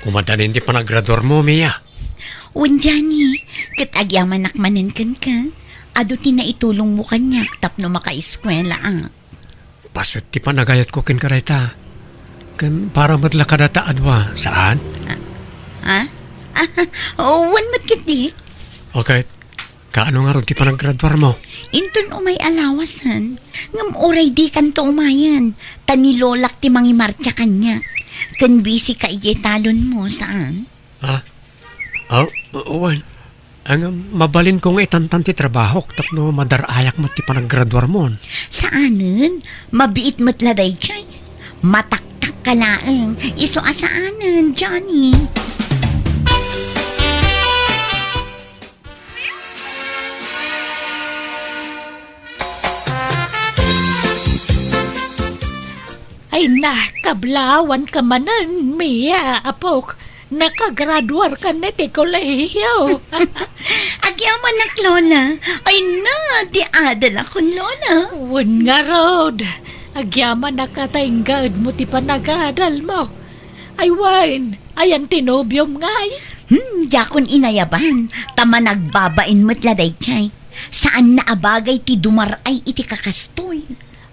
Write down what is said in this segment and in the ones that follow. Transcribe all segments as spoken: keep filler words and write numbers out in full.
Umadanin ti panagraduarmo, Mia. Wen, Johnny, ket agyamanak manen kenka. Adu ti naitulongmo kaniak tapno makaeskuelaak. Paset ti panagayatko kenka dayta. Ken para met la kadata a dua, saan? Ah, ha? Ah, wen met ketdi. Okay. Kaano ngarud ti panagraduarmo? Inton umay a lawasen, ngem uray dikanto umayen, ta ni lolak ti mangimartsa kaniak. Ken busy ka idiay talonmo, saan? Ha? Aw, wen. Ngem mabalinko nga itantan ti trabahok tapno madar-ayak met ti panagraduarmon. Saanen, mabiit met la daydiay. Mataktak ka laeng, isu a saanen, Johnny. Ay na, kablaawan ka manen, Mia, apok. Nakagraduar ka na ti kolehiyo. Agyamanak, Lola. Ay na, ti adal akon, Lola. Wen ngarud. Agyamanak a ta inggaedmo ti panagadalmo. Ay wen, ayan ti nobiom ngay? Hmm, diakon inayaban. Ta managbabain met la daydiay. Saan na a bagay ti dumar-ay iti kakastoy.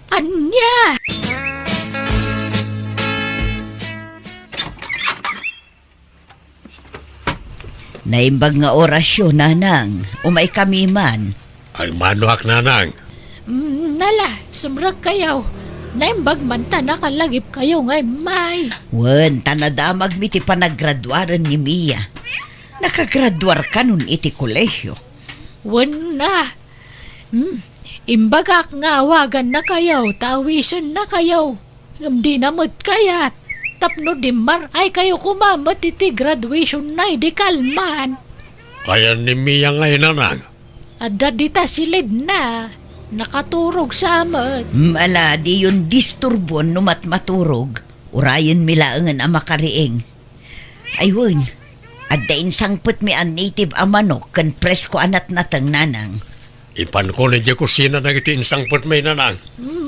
Ania? Naimbag nga orasyo, Nanang. Umay kami man. Ay, manoak, Nanang. Mm, nala, sumrekkayo. Naimbag man ta nakalagipkayo nga immay. Wen, ta nadamagmi ti panagraduaren ni Mia. Nakagraduar kanon iti kolehiyo. Wen na. Hmm, imbagak nga awagannakayo ta awisennakayo. Ngem dina met kayat. Tapno dimmar-aykayo koma met iti graduationna idi kalman. Ayan ni Mia ngay, Nanang? Adda dita silidna. Nakaturog sa met. Mala, diyon disturbon no matmaturog. Urayenmi laengen a makariing. Ay wen, adda insangpetmi a native a manok ken presko a natnateng, Nanang. Ipanko idiay kusina dagiti insangpetmi, Nanang.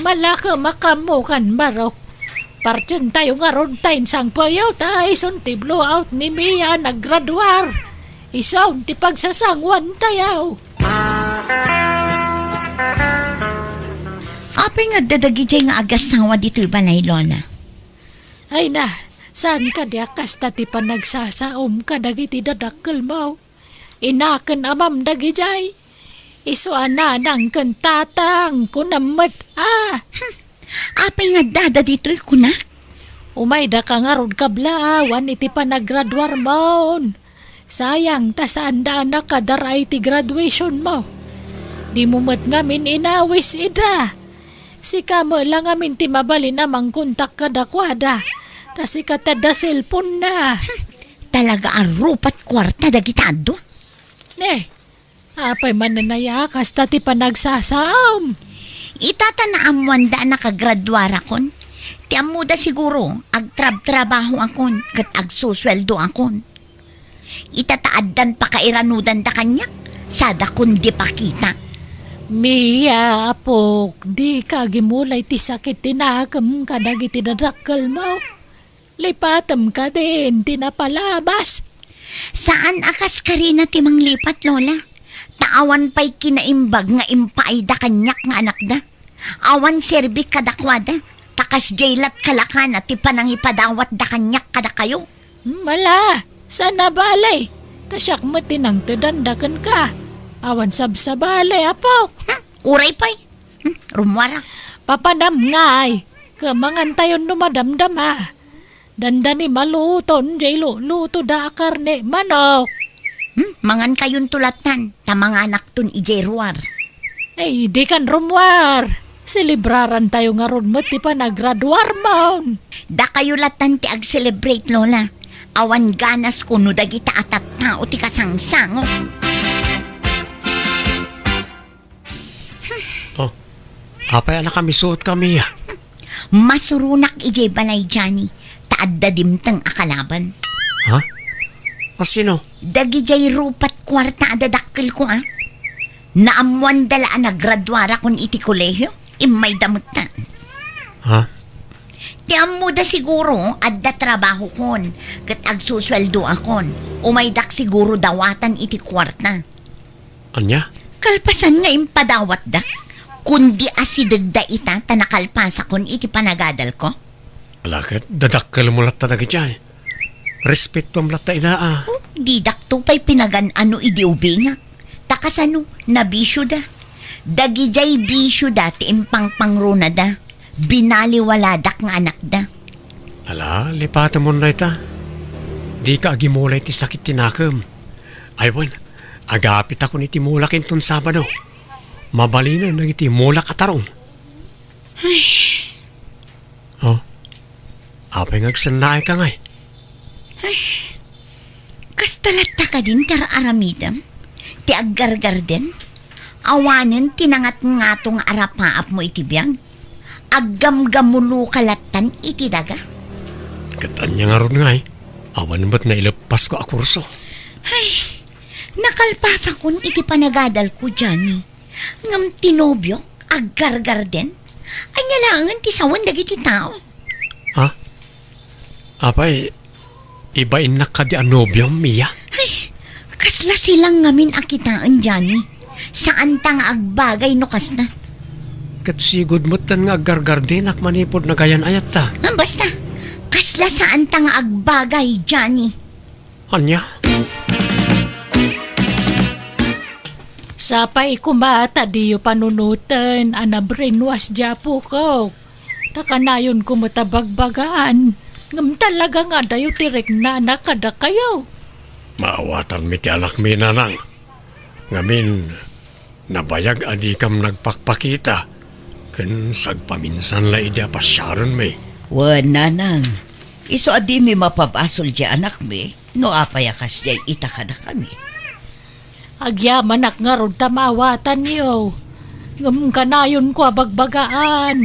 Malakemakayo kan barok. Partientayo ngarud ta insangpeyo ta isun ti blowout ni Mia a naggraduar. Isun ti pagsasanguantayo. Apay nga adda dagidiay nga agasawa ditoy balay, Lola? Ay na, saan kadi a kasta ti panagsasaom kadagiti dadakkelmo? Inaken amam dagidiay. Isu a nanang ken tatang, kunam met a. Hmm. Apay nga addada ditoy, kunak? Umaydaka ngarud kablaawan iti panagraduarmon. Sayang ta saanda a nakadar-ay ti graduationmo. Dimo met ngamin inawis ida. Sika met la ngamin ti mabalin a mangkontak kadakuada. Ta sika ti adda cellphone-na. Hmm, talaga a rupat kuarta dagita adu. Eh, apay manen aya kasta ti panagsasaom? Ita ta naammoanda a nakagraduarakon. Ti ammoda siguro, agtrabtrabahoakon ket agsusueldoakon. Ita ta addan pakairanudanda kaniak, sadakon di pakita. Mia, apok, dika agimulay ti sakit ti nakem kadagiti dadakkelmo. Lipatem kadin ti napalabas. Saan a kas karina ti manglipat, Lola. Ta awan pay kinaimbag nga impaayda kaniak nga anakda. Awan serbik kadakuada, ta kasdiay lat kalakana ti panangipadawatda kaniak kadakayo. Mala, saan a bale. Ta siak met ti nangtedanda kenka. Awan sabsabali, apok. Hmm, uray pay. Hmm, rummuara. Papanam ngay. Ket mangantayon no madamdama. Dandani maluton jay lulutoda a karne manok. Hmm, mangankayonto lattan, ta manganakton idiay ruar. Ay, dikan rummuar. Selebrarantayo ngarud met ti panagraduarmon. Dakayo lattan ti ag-celebrate, Lola. Awan ganasko no dagita a tattao ti kasangsango. Oh, apay a nakamisuot kami, ah? Masuronak idiay balay, Johnny, ta adda dimteng a kalaban. Ha? Asino? Dagidiay rupat kuarta a dadakkelko, ah. Naammoanda la a nagraduarakon iti kolehio, immayda metten. Ha? Ti ammoda siguro, adda trabahokon, ket agsusueldoakon. Umaydak siguro dawatan iti kuarta. Ania? Kalpasan nga impadawatdak, kundi asidegda ita ta nakalpasakon iti panagadalko. Ala ket, dadakkelmo latta dagiti ay. Respetuam latta ida a. Oh, didakto pay pinagan-ano idi ubingak. Ta kasano, nabisioda. Dagidiay bisioda ti impangpangrunada. Binaliwaladak nga anakda. Ala, lipatemon dayta. Dika agimula iti sakit ti nakem. Ay wen, agapitakon iti mulak inton Sabado. Mabalinen dagiti mulak a tarong. Ay. Oh, apay nga agsennaayka ngay? Ay, kasta latta kadin ti ar-aramidem? Ti aggargarden? Awanen ti nangatngato nga arapaapmo iti biag? Aggamgamuloka lattan iti daga? Ket ania ngarud ngay? Awan met naileppasko a kurso. Ay, nakalpasakon iti panagadalko, Johnny. Ngem ti nobiok, aggargarden? Ania laengen ti sawen dagiti tao? Ha? Apay, ibainnak kadi a nobiom, Mia? Ay, kasla silang ngamin a kitaen, Johnny. Saanta nga agbagay no kasna. Ket sigud metten nga aggargardenak manipud nagayan-ayatta. Ah, basta, kasla saanta nga agbagay, Johnny. Ania? Sapay koma ta diyo panunoten a na-brainwash diay apok. Ta kanayonko met a bagbagaan, ngem talaga nga adayo ti riknana kadakayo. Maawatanmi ti anakmi, Nanang. Ngamin, nabayag a dikam nagpakpakita ken sagpaminsan la idi a pasiarenmi. Wen, Nanang, isu a dimi mapabasol diay anakmi no apay a kasdiay ita kadakami. Agyamanak ngarud ta maawatanyo. Ngem kanayonko a bagbagaan,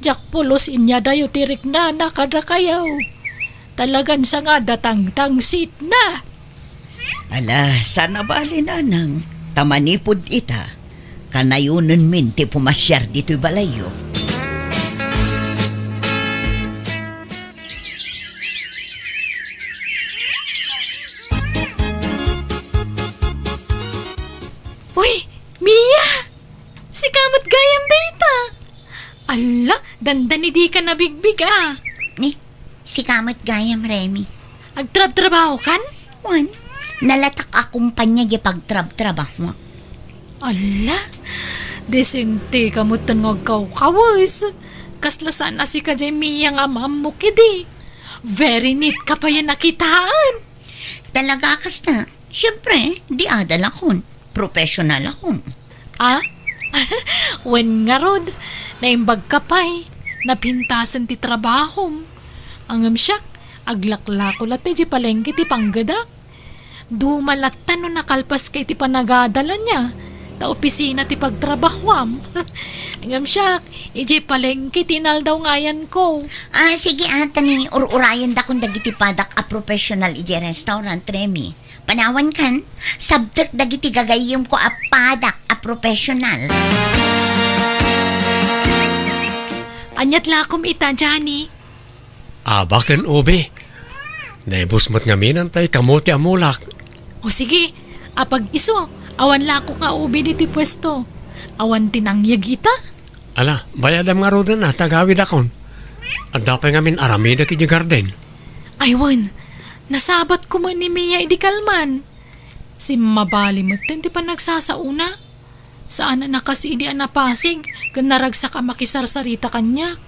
diak pulos inyadayo ti riknana kadakayo. Talagan sangada tangtangsitna. Ala, saan a bali, Nanang. Ta manipud ita, kanayonenmin ti pumasiar ditoy balayyo. Uy, Mia! Sika met gayam dayta. Alla, dandani dika nabigbig a. Ni, sika met gayam, Remy. Agtrabtrabahokan? Wen, nalatak a kumpanya diay pagtrabtrabahoak. Alla, disenteka metten nga agkawkawes. Kasla saan a sika diay Mia nga am-ammok idi. Very neat ka payen a kitaen. Talaga kasta? Siempre, di adalakon. Professionalakon. Ah? Wen ngarud, naimbagka pay, napintasen ti trabahom. Ngem siak, aglaklako latta idiay palengke ti panggedak. Duma latta no nakalpaska iti panagadal ania, ta opisina ti pagtrabahoam. Ngem siak, idiay palengke ti inaldaw nga ayanko. Ah, sige, ah, ta ni ur-urayendakon dagiti padak a professional idiay restaurant, Remy. Panawankan, sabtek dagiti gagayyemko a padak a professional. Aniat lakom ita, Johnny? Aba ken ubi. Naibus met ngamin tay kamote a mulak. O sige, apag isu, awan lakok nga ubi ditoy puesto. Awan ti nangyeg ita? Ala, bayadam ngaruden a, ta agawidakon. Adda pay ngamin aramidek idiay garden. Ay wen, nasabat koma ni Mia idi kalman. Simmabali metten ti panagsasaona. Saan a nakasi idi a napasig ken naragsak a makisarsarita kaniak.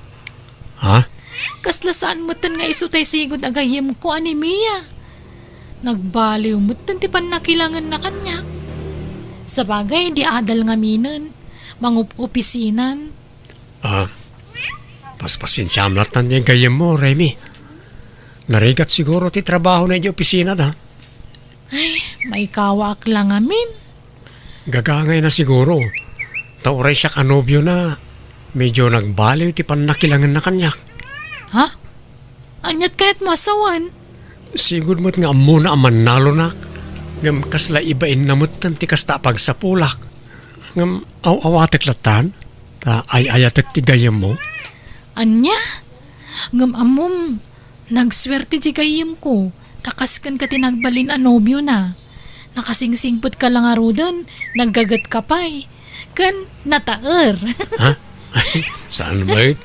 Ha? Kasla saan metten nga isu tay sigud a gayyemko a ni Mia. Nagbaliw metten ti pannakilangenna kaniak. Sabagay, di adal ngaminen, mangup-opisinan. Ah, paspasensiam lattan diay gayyemmo, Remy. Narigat siguro ti trabahona idiay opisinada. Ay, maikawaak la ngamin. Gagangayna siguro. Ta uray siak a nobiona, medyo nagbaliw ti pannakilangenna kaniak. Ha? Aniat kayatmo a sawen? Sigud met nga ammona a mannalonak. Ngem kasla ibainna metten ti kasta a pagsapulak. Ngem aw-awatek lattan, ta ay-ayatek ti gayyemmo. Ania? Ngem ammom, nagsuerte ti gayyemko, ta kas kenka ti nagbalin a nobiona. Nakasingsingpetka la ngaruden, naggagetka pay, ken nataer. Ha? Saan met?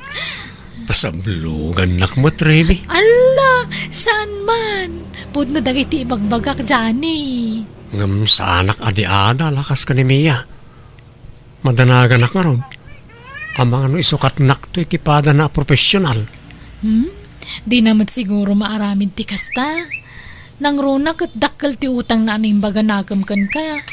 Pasablogannak met, Remy. Alla, saan man? Pudno dagiti ibagbagak, Johnny. Ngem saanak a di-ada la kas ken ni Mia. Madanaganak ngarud. Amangan no isukatnakto iti padana a profesional. Hmm? Dina met siguro maaramid ti kasta. Nangruna ket dakkel ti utangna a naimbaganakem kenka.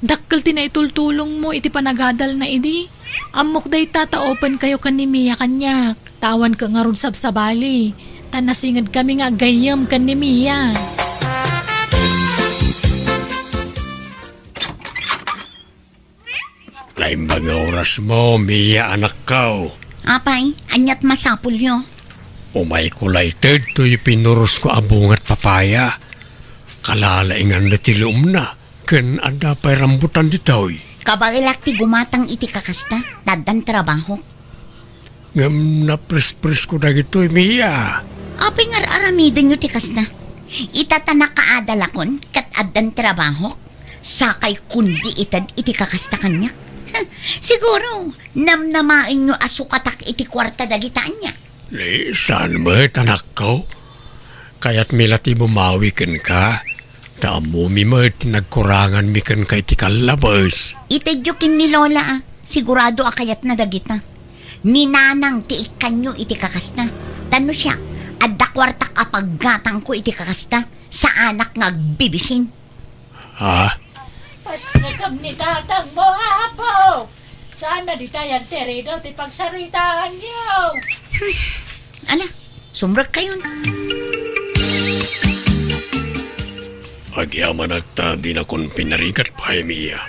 Dakkel ti naitultulongmo iti panagadalna idi. Ammok dayta ta open kayo ken ni Mia kaniak. Ta awanka ngarud sabsabali. Ta nasingedkami nga aggayyem ken ni Mia. Naimbag nga orasmo, Mia, anakko. Apay, aniat masapulyo? Umayko layted toy pinurosko a bungat papaya. Kalalaingan na ti luomna, ken adda pay rambutan ditoy. Kabaelak ti gumatang iti kakasta, ta addan trabahok. Ngem naprespresko dagitoy, Mia. Apay nga ar-aramidenyo ti kasta? Ita ta nakaadalakon ket addan trabahok, sakay kundi ited iti kakasta kaniak. Siguro, namnamaenyo a sukatak iti kuarta dagita ania? Ni, saan met, anakko? Kayatmi la ti bumawi kenka, ta ammomi met ti nagkuranganmi kenka iti kallabes. Itedyo ken ni Lola, a. Sigurado a kayatna dagita. Ni Nanang ti ikkanyo iti kakasta. Ta no siak, adda kuartak a paggatangko iti kakasta. Saanak nga agbibisin. Ha? Pasnekam ni tatangmo, apo! Saan na ditayan ti rido ti pagsaritaanyo? Ala, sumrekkayon. Agyamanak ta dinakon pinarigat pay, Mia.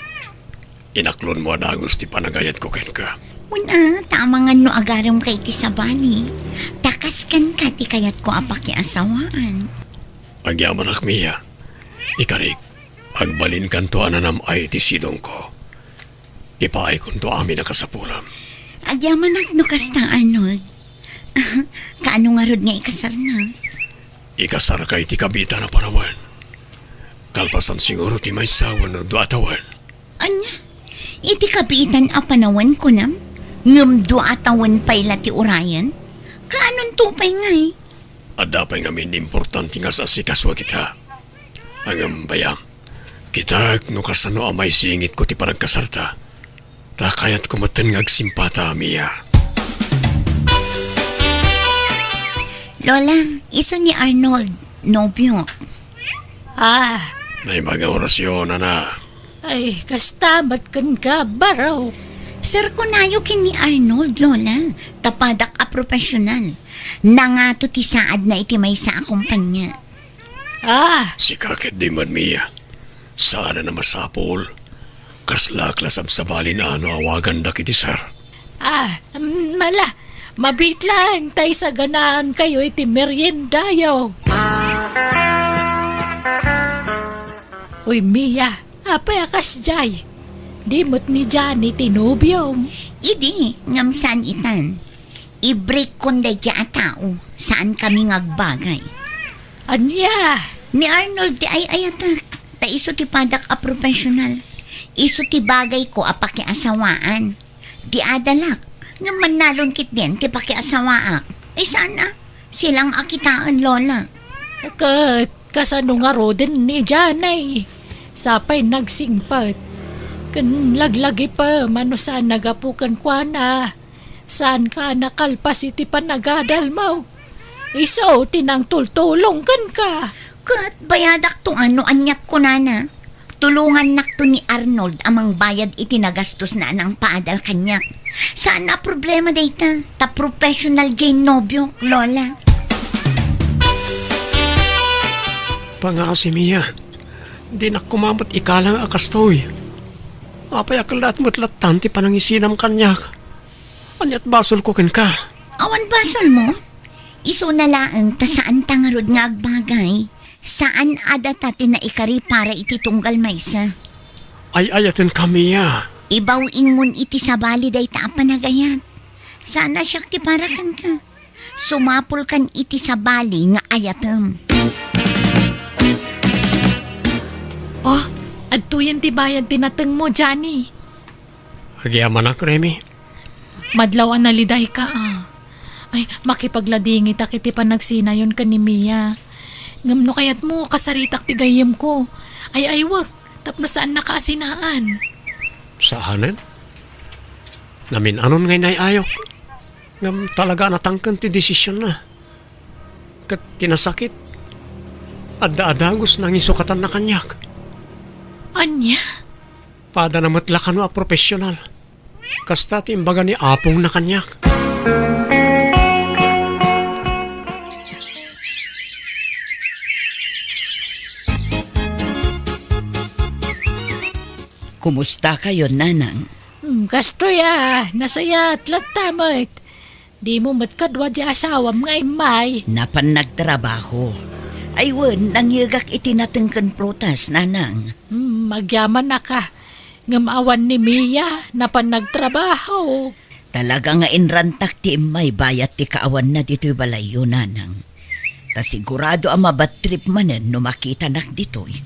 Inaklonmo a dagus ti panagayatko kenka. Wen a, ta amangan no agaremka iti sabali. Ta kas kenka ti kayatko a pakiasawaan. Agyamanak, Mia. Ikarik, agbalinkanto a nanam-ay iti sidongko. Ipaaykonto amin a kasapulam. Agyamanak no kasta, Arnold. Kaano ngarud nga ikasarna? Ikasarka iti kabiitan a panawen. Kalpasan siguro ti maysa wenno dua a tawen. Ania? Iti kabiitan a panawen, kunam? Ngem dua a tawen pay la ti urayen? Kaanonto pay ngay? Adda pay ngamin importante nga as-asikasuak ita. Ngem bayam, kitak no kasano a maisingitko ti panagkasarta. Ta kayatko metten nga agsimpata, Mia. Lola, isu ni Arnold, nobio. Ah. Naimbag nga orasyon, ana. Ay, kasta met kenka, baro. Sir, kunayo ken ni Arnold, Lola. Ta padak a profesional. Nangato ti saadna iti maysa a kompanya. Ah! Sika ket di met, Mia. Saan a masapul. Kaslak la sabsabalin a no awagandak iti sir. Ah, mm, mala, mabiit lang, ta isaganaan kayo iti meriendayo. Uy, Mia, apay a kasdiay? Di met ni Johnny ti nobiom? Idi, ngem saan itan. I-break kon daydiay a tao, saan kami nga agbagay. Ania? Ni Arnold ti ay-ayatek, ta isu ti padak a profesional. Isu ti bagayko a pakiasawaan. Di adalak, ngem mannalon ketdin ti pakiasawaak. Ay saan a? Silang a kitaen, Lola. Ket kasano ngaruden ni Janay? Sapay nagsingpet. Ken laglagipem a no saan nagapu kenkuana. Saanka a nakalpas iti panagadalmo. Isu ti nangtultulong kenka. Ket bayadakto a no aniat kunana. Tulongannakto ni Arnold a mangbayad iti nagastosna a nangpaadal kaniak. Saan a problema dayta, ta professional diay nobiok, Lola. Pangaasi, Mia. Dinak koma met ikalang a kastoy. Apay a kellaat met lattan ti panangisinam kaniak? Aniat basolko kenka? Awan basolmo? Isuna laeng ta saanta ngarud nga agbagay. Saan a data ti naikari para iti tunggal maysa. Ay-ayatenka, Mia. Ibaw-ingmon iti sabali dayta a panagayat. Saan a siak ti para kenka. Sumapulkan iti sabali nga ayatem. Oh, adtoyen ti bayad ti natengmo, Johnny. Agyamanak, Remy. Madlaw a nalidayka, a. Ay, makipagladingitak iti panagsinayon ken ni Mia. Ngem no kayatmo, kasaritak ti gayyemko. Ay-aywek, tapno saannaka a sinaan. Saanen? Namin-anon nga inay-ayok. Ngem talaga a natangken ti desisionna. Ket ti nasakit, adda a dagus a nangisukatanna kaniak. Ania? Padana met la kano a profesional. Kasta ti imbaga ni apongna kaniak. Kumustakayon, Nanang? Hmm, kastoy a, nasayaat latta met. Dimo met kadua ti asawam nga immay? Napan nagtrabaho. Ay wen, nangyegak iti nateng ken prutas, Nanang. Hmm, agyamanak a. Ngem awan ni Mia, napan nagtrabaho. Talaga nga inrantak ti immay bayat ti kaawanna ditoy balayyo, Nanang. Ta sigurado a ma-bad trip manen no makitanak ditoy.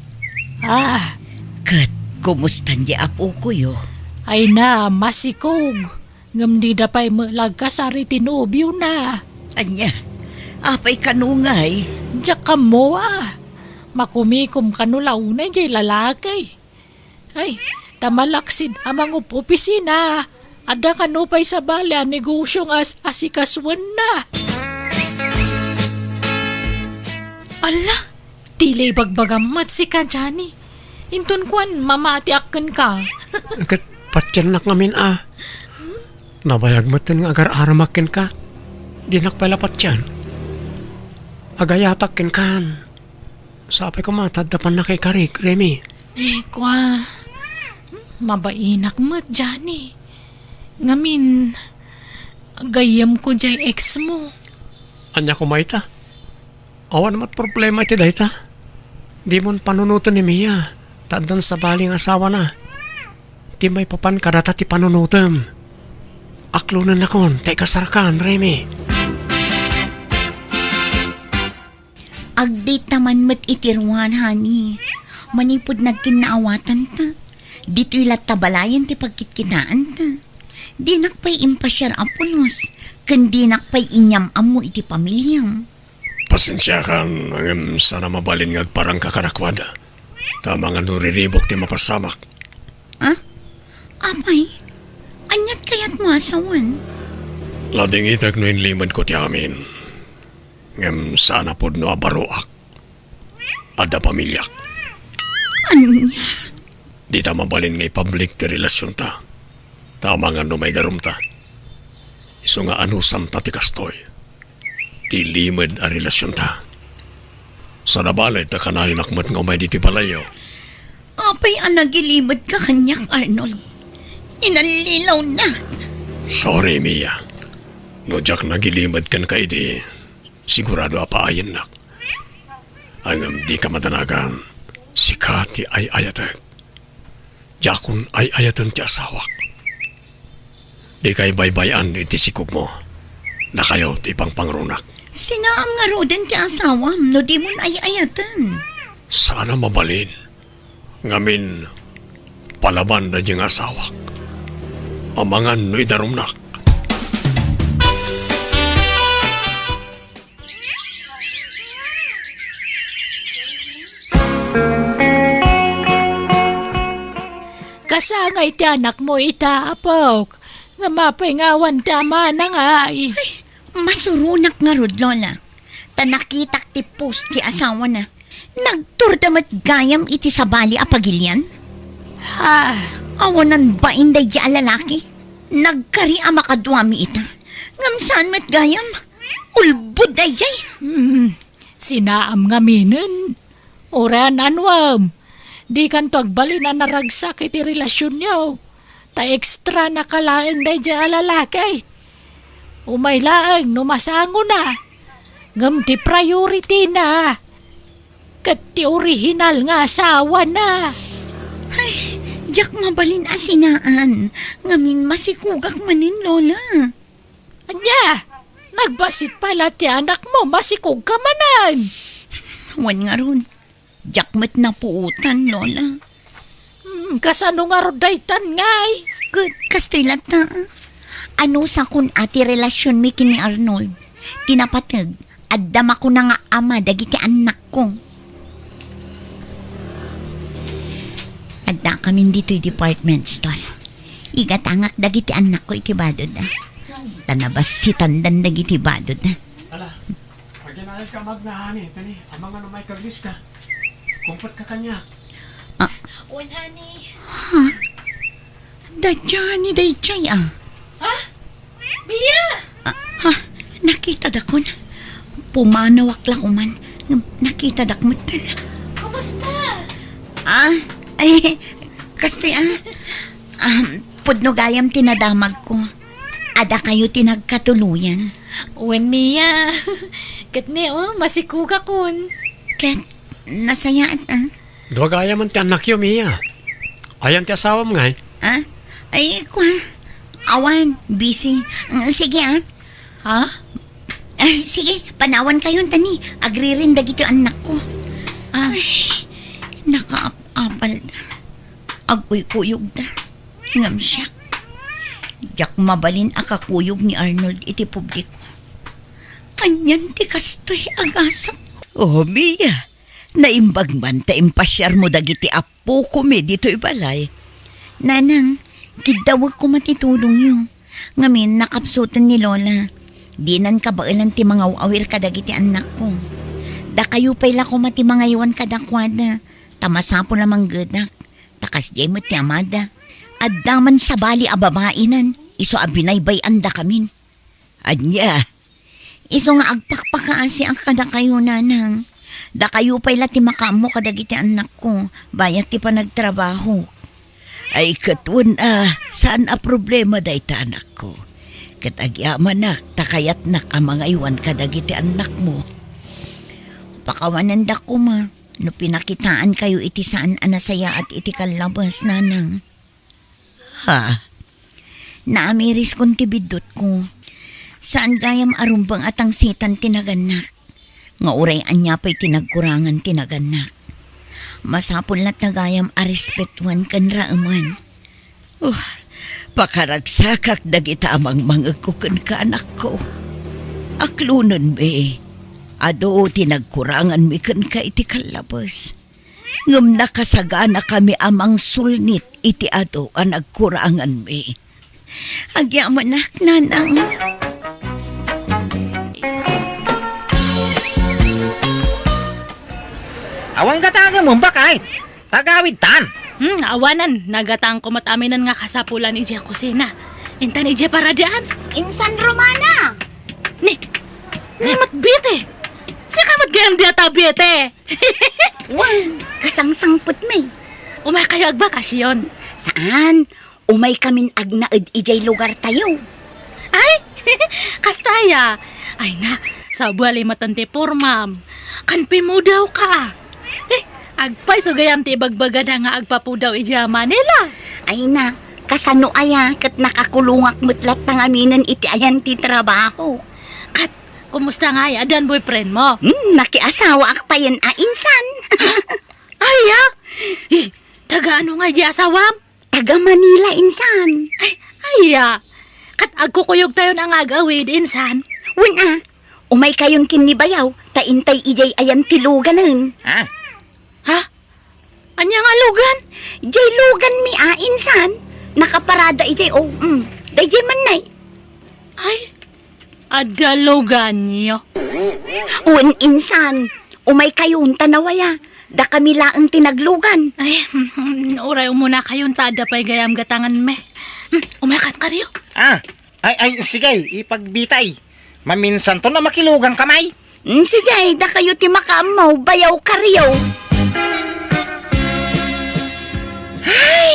Ah. Ket, kumustan di apokoyo? Ay na, masikog. Ngem dida pay met la agkasar iti nobiona. Ania? Apay kano ngay? Diak ammo a. Makumikom kano la unay diay lalaki. Ay, ta malaksid a mangup-opisina. Adda kano pay sabali a negosio nga as-, asikasuenna. Ala, Ti la ibagbagam met sika, Johnny. Inton kuan, mamatiak kenka. Ket patiennak ngamin a. Nabayag metten nga agar-aramak kenka. Dinak pay la patien. Agayatak kenkan. Sapay koma ta adda pannakaikarik, Remy. Eh, kua. Mabainak met, Johnny. Ngamin, gayyemko diay ex mo. Ania koma ita? Awan met problema iti dayta. Dimon panunoten ni Mia, ta addan sabali nga asawana. Ti maipapan kadata ti panunotem. Aklonennakon ta ikasarkan, Remy. Agdayta man met iti ruar, honey. Manipud nagkinnaawatanta. Ditoy latta balayen ti pagkitkitaanta. Dinak pay impasiar a pulos, ken dinak pay inyam-ammo iti pamiliam. Pasensiakan, ngem saan a mabalin nga agparangka kadakuada. Ta amangan no riribuk ti mapasamak. Ah? Apay? Aniat kayatmo a sawen? Ladingitek no inlimedko ti amin. Ngem saan a pudno a baroak. Adda pamiliak. Ania? Dita mabalin nga ipublic ti relasionta. Ta amangan no maidarumta. Isu nga anusamta ti kastoy. Ti limed a relasionta. Sada balay ta kanayonak met nga umay ditoy balayyo. Apay a nagilimedka kaniak, Arnold? Inallilawnak. Sorry, Mia. No diak nagilimed kenka idi, sigurado a paayennak. Ngem dika madanagan, sika ti ay-ayatek. Diakon ay-ayaten ti asawak. Dikay baybay-an iti sikogmo. Dakayo ti pangpangrunak. Sinaam ngaruden ti asawam no dimon ay-ayaten? Saan a mabalin. Ngamin, palaban daydiay nga asawak. Amangan no idarumnak. Kasangay ti anakmo ita, apok. Ngem apay nga awan ti amana ngay? Ay, masuronak ngarud, Lola. Ta nakitak ti post ti asawana. Nagturda met gayam iti sabali a pagilian. Ha? Awanan bain daydi a lalaki. Nagkari a makaduami ita. Ngem saan met gayam? Ulbod daydiay. Hmm, sinaam ngaminen. Uray anuem, dikanto agbalin a naragsak iti relasionyo. Ta extra na ka laeng daydiay a lalaki. Umay laeng no masangona. Ngem ti priority na. Ket ti original nga asawana. Ay, diak mabalin a sinaan. Ngamin masikogak manen, Lola. Ania? Nagbassit pay la ti anakmo, masikog ka manen. Wen ngarud, diak met napuotan, Lola. Hmm, kasano ngarud daytan ngay? Ket kastoy latta, ah. Anusakon a ti relasionmi ken ni Arnold? Ti napateg, adda makuna nga ama dagiti annakko. Addakamin ditoy department store. Igatangak dagiti annakko iti badod, ah. Ta nabassitandan dagiti badod, ah. Ala, aginayad ka magnahani, tani, amangan no maikaglis ka. Kumpet ka kanya. Ah. Wen, honey. Ha? Da Johnny dayjay, ah. Ha? Mia! Ah, ha? Nakitadakon. Pumanawak la koman. Nakitada met. Kumusta? Ah, ay, kastoy, ah. Ah, pudno gayam ti nadamagko. Adda kayo ti nagkatuluyan. Wen, Mia. Ket ni, oh, masikugakon. Ket, nasayaat, ah. Dua gayam ti annakyo, Mia. Ayan ti asawam ngay? Ah? Ay, kwa. Awan, busy. Mm, sige, ah. Ha? Ah, sige, panawan kayon, tani. Agririn dagiti annakko. Ah. Ay, nakaap-apal da. Agkuykuyog da. Ngem siak, diak mabalin a kakuyog ni Arnold iti publiko. Anian ti kastoy a gasatko? Oh, Mia, naimbag man ta impasiarmo dagiti appokomi ditoy balay. Nanang, kiddawek koma ti tulongyo. Ngamin, nakapsuten ni Lola. Dinan kabaelan ti mangaw-awir kadagiti annakko. Dakayo pay la koma ti mangaywan kadakuada, ta masapul a manggedak. Ta kasdiay met ti amada. Adda man sabali a babainen, isu a binaybay-andakamin. Ania? Isu nga agpakpakaasiak kadakayo, Nanang. Dakayo pay la ti makaammo kadagiti annakko, bayat ti panagtrabaho. Ay, ket wen a, saan a problema dayta, anakko. Ket agyamanak, ta kayatnak a mangaywan kadagiti annakmo. Pakawanendak koma. No pinakitaankayo iti saan a nasayaat iti kallabas, Nanang. Ha? Naamiriskon ti biddutko. Saan gayam a rumbeng a tangsitan ti nagannak. Nga uray ania pay ti nagkurangan ti nagannak. Masapul latta gayam a respetuan ken raeman. Oh, pakaragsakak dagita a mangmangegko kenka, anakko. Aklonenmi, adu ti nagkuranganmi kenka iti kallabes. Ngem nakasaganakami a mangsulnit iti adu a nagkuranganmi. Agyamanak, Nanang. Awan gata nga mumbak, ay. Tagawid tan. Hmm, awanan, nagatangko met aminen nga kasapulan idiay kusina. Intan idiay paradaan. Insan Romana! Ni, ni met Bete. Sika met gayam diata, Bete. Wen, kasangsangpetmi. Umay kayo agbakasyon? Saan? Umay kamin agnaed idiay lugartayo. Ay, kasta aya. Ay na, sabali met ti pormam. Kan pimudaw ka, ah. Eh, agpayso gayam ti ibagbagada nga agpapudaw idiay Manila. Ay na, kasano aya ket nakakulongak met latta ngaminen iti ayan ti trabaho. Ket, kumusta ngay? Addan boyfriend mo? Hmm, nakiasawaak payen a insan. Ay, ah? Eh, taga ano ngay di asawam? Taga Manila, insan. Ay, ay, ah. Ket agkukuyogtayon a nga ag-awid, insan. Wen a, umay kayon ken ni bayaw, ta intay idiay ayan ti luganen. Ah. Ha? Ania nga lugan? Diay luganmi a, insan. Nakaparada idiay, oh, mm. Daydiay man nay. Ay, adda luganyo. Wen, insan. Umay kayon, ta nawaya. Dakami laeng ti naglugan. Ay, uray umuna kayon, ta adda pay gayam gatanganmi. Hmm, umay kan karyo. Ah, ay, ay, sige, ipagbitay. Maminsanto na makilugan ka, may. Mm, sige, dakayo ti makaammo, bayaw karyo. Ay!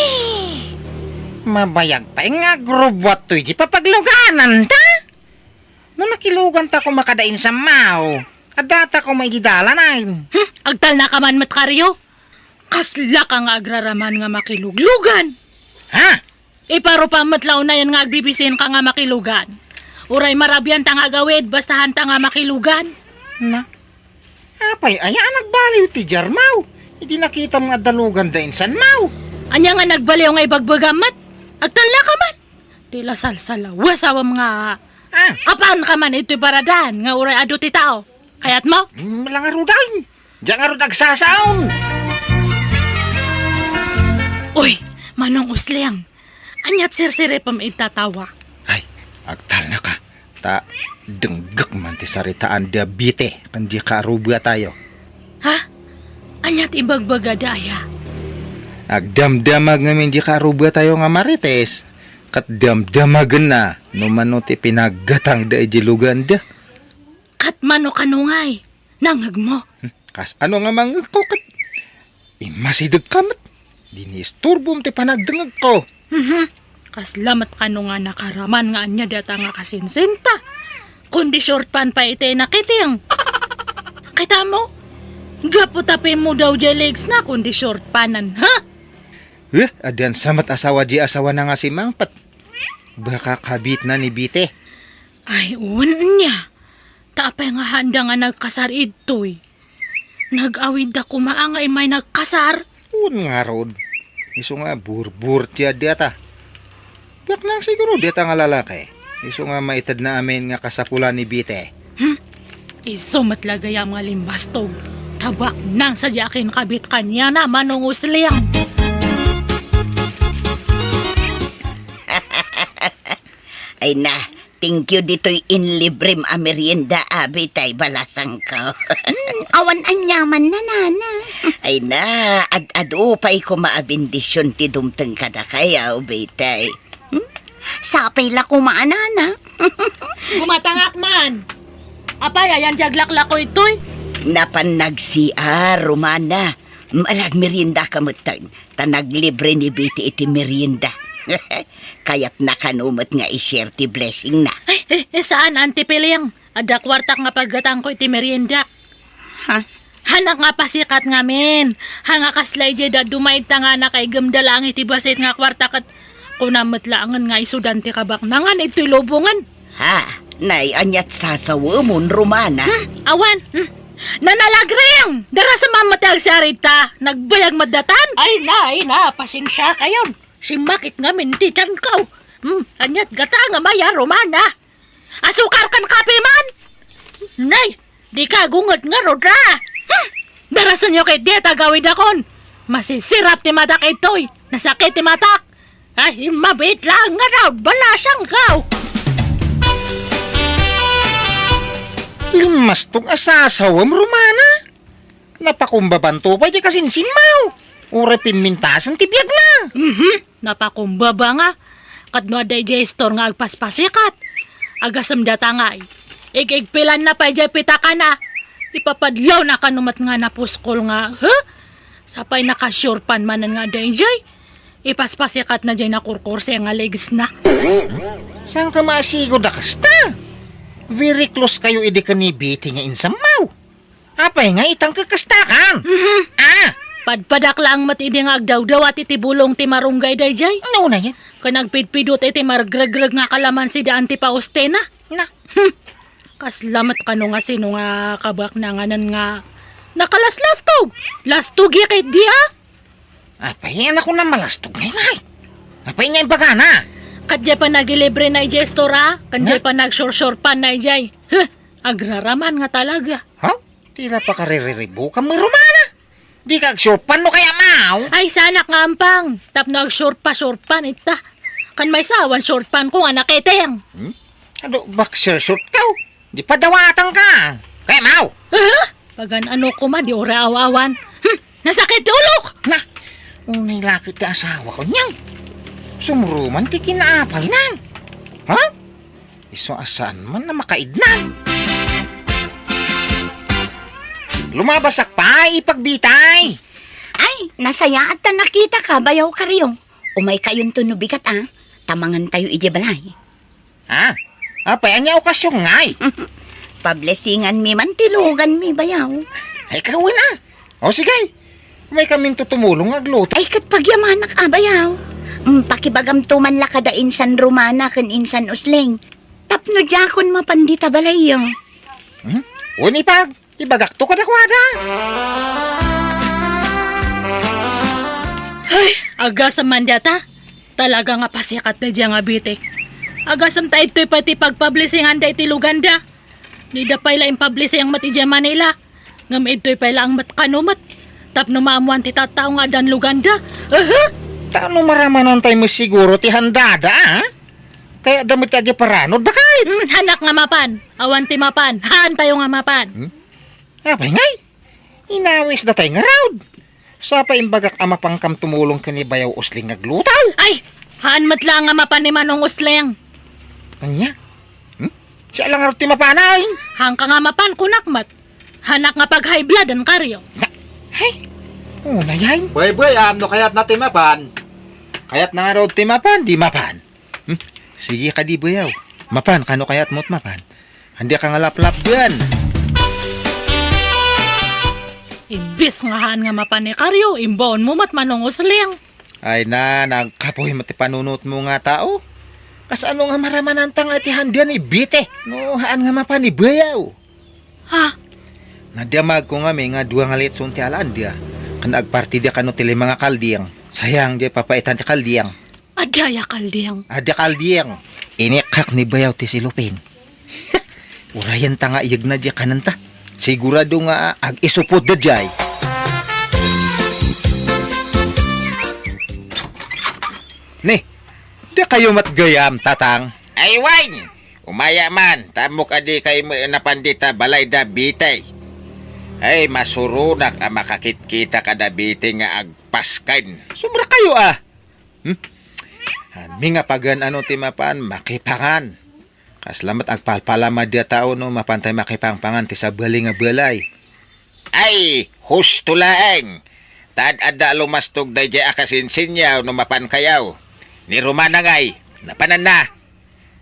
Mabayag pay nga agrubbuat toy di papagluganan ta. No nakilugan ta koma kada insan, maw, adda ta koma idi dalan, ay. Hmm, agtalna ka man met karyo. Kasla ka nga agraraman nga makiluglugan. Ha? Iparupa met la unayen nga agbibisin ka nga makilugan. Uray marabian ta nga agawid, basta hanta nga makilugan. Na? Apay, aya a nagbaliw ti diar, Maw? Idi nakitam nga adda lugan da insan, Maw? Ania nga nagbaliw nga ibagbagam met? Agtalna ka man. Ti la salsalaw, wasawam nga Ah. Apan ka man ito'y paradan nga uray adu ti tao. Kayat mo? Mm, langarudan. Diyan nga rod agsasaon. Uy, Manong Usliang. Aniat sirsiripem ita tawa? Ay, agtalna ka. Ta, denggek man ti saritaan da Bite, ken di kaarubatayo. Ha? Aniat ibagbaga da aya? Agdamdamag ngamin di kaarubatayo nga Marites, ket damdamagenna no mano ti pinaggatangda iti luganda. Ket mano kano ngay? Nangngeg mo? Hmm, kas ano nga mangngegko ket immasideg ka met? Di ni isturbom ti panagdengngegko. Mhm. Kasla met kano nga nakaraman nga ania data nga kasinsinta? Kundi short pan pay iti nakiting. Kita mo? Gapu ta pimmudaw jay legs na kundi short panan, ha? Eh, addan sa met asawa di asawa na nga si Mangpet. Baka kabit na ni Bite. Ay, wen niya. Ta apay nga handa nga nagkasar idtoy? Nag-awid da koma nga immay nagkasar? Wen ngarud. Isu nga burbur ti adi ata. Biak na siguro di ata nga lalaki. Isu nga maited na amin nga kasapulan ni Bite. Hmm? Isu met la gayam nga limbastog. Tabak nang sadya akin kabit kanya na manungusliang. Ay na, thank you ditoy inlibrem a merienda, abi, tay balasangko. Hmm, awan aniaman na, nana. Ay na, ad-adu pay koma a bendision ti dumteng kadakayo, bitay. Hmm? Sapay la koma a nana. Gumatangak man. Apay, ayan di aglaklako itoy? Napan nag-C R, Romana. Malagmerienda ka metten. Ta naglibre ni Bite iti merienda. Kayatna kano met nga i-share ti blessing na. Ay, eh, eh, saan, Auntie Piling? Adda kuartak nga paggatangko iti merienda. Ha? Hanak nga pasikat ngamin. Ha nga kasla idiay dadduma ita nga nakaigemda laeng iti basit nga kuarta ket kuna met laengen nga isudan ti kabaknangan iti lubongen. Ha? Nay, aniat sasawemon, Romana? Hmm, awan. Hmm. Nanalagring! Darasem met ti agsarita. Nagbayag met datan. Ay na, ay na, pasensia kayon. Simmakit ngamin ti tianko. Hmm, aniat gata nga maya, Romana? Asukar ken kape man? Nay, di ka gunget ngarud, a? Hmm! Darasenyo ket diay agawidakon. Masisirap ti matak itoy. Nasakit ti matak. Ay, mabit lang ngarud, balasangko. Limmastog a sasawem, Romana. Napakumbabanto pay ti kasinsinmo. Uray pimmintasen ti biagna. Mhm. Napakumbaba nga. Ket no adda idiay store nga agpaspasikat, agasem data ngay. Igigpilanna pay diay pitakana. Ipapadlawna kano met nga napuskol nga, huh? Sapay naka-short pan manen nga adda idiay. Ipaspasikatna diay nakurkurse nga legs na. Saan ka maasigo da kasta? Very close kayo idi ken ni Betty nga insammaw. Apay nga itang kakastakan? Mhm. Ah! Padpadak laeng met idi nga agdawdawat iti bulong ti marunggay daydiay. Nauna yan. Ken agpidpidot iti margregreg nga kalamansi da Auntie Faustina. Na. Hmm. Kasla met kano nga sino nga kabaknanganan nga nakalaslastog. Lastog ya ket di, a? Apay, anak ko na malastog ngay, nay. Apay nga imbagana? Ket diay panagilibre na idiay store, a? Ken diay panagsursur pan na idiay. Huh, agraraman nga talaga. Ha? Tila pakaririribo ka, Romana. Di ka agsupan no kaya maw? Ay, sanak nga ampang. Tapno agsurpa-surpan ita. Kan may sawan surpan ko nga naketeng. Hmm? Adu, boxer short ka, oh. Di padawatan ka. Kaya maw? Huh? Pagan-ano koma, di ura aw-awan. Hmm, nasakit ti ulok! Na, unay lakit ti asawa ko niyan. Sumuruman ti kinaapal nan. Ha? Isu a saan man na makaidnan. Lumabasak pay, ipagbitay. Ay, nasayaat ta nakita ka, bayaw Karyong. Umay kayonto no bigat, a. Tamangan tayo iti balay. Ha? Apay, ania okasyon ngay? Pablesingan mi man ti lugan mi, bayaw. Ay, kawin, a. O, sige. May kamin to tumulong nga agluto. Ay, ket pagyamanak, a, bayaw. Mm, pakibagamto man la kada insan Romana ken insan Usling. Tapno diakon mapan dita balayyo. Hmm? Wen, ipag, ibagakto kadakuada. Ay, agasem man data. Talaga nga pasikat daydiay nga bitik. Agasem ta idtoy pay ti pagpublisinganda iti luganda. Dida pay la impublising met idiay Manila. Ngem idtoy pay laeng met kano met. Tapno maammoan ti tattao nga addan luganda. Aha! Ta no maramanan tayo met siguro ti handada, a? Kayatda met ti agiparanod, bakit? Hmm, hanak nga mapan. Awan ti mapan. Haantayo nga mapan. Hmm? Apay ngay? Inawisda tay ngarud. Sa pay imbagak a mapankam tumulong ken ni Bayaw Usling nga aglutaw. Ay! Haan met laeng nga mapan ni Manong Usling. Ania? Hmm? Siya la ngarud ti mapan, ay? Haanka nga mapan, kunak met. Hanak nga pag-high blood-an, Karyo. Na, ay, una yan. Buy-buy-am no kayatna ti mapan. Kayatna ngarud ti mapan, di mapan. Hmm? Sige kadi, Bayaw. Mapan, kano kayatmo ti mapan? Ania ka nga laplapdan? Imbes nga haan nga mapan ni Karyo, imbaonmo met, Manong Usling. Ay na, nagkapoy met ti panunotmo nga tao. Kasano nga maramananta nga iti handia ni Bite no haan nga mapan ni Bayaw? Ha? Nadamagko ngamin nga dua nga litson ti alaandia. Ken agpartida kano ti lima nga kalding. Sayang diay papaitan ti kalding. Adda aya kalding? Adda kalding. Inikkak ni Bayaw ti silupin. Urayenta nga iyegna diay kanenta. Sigurado nga ag-isupod daydiay. Ni, dakayo met gayam, Tatang? Ay, wen! Umaya man, ta ammok a dikay met napan dita balayda Bitay. Ay, masuronak a makakitkita kada Bitay nga agpasken. Sobra kayo, a. Hmm? Hanmi nga pagan-ano ti mapan, makipangan. Kasla met agpalpalama diay tao no mapantay makipangpangan ti sabali nga balay. Ay, husto laeng. Ta ad-adda a lumastog daydiay a kasinsinyaw no mapankayo. Ni Romana ngay, napananna.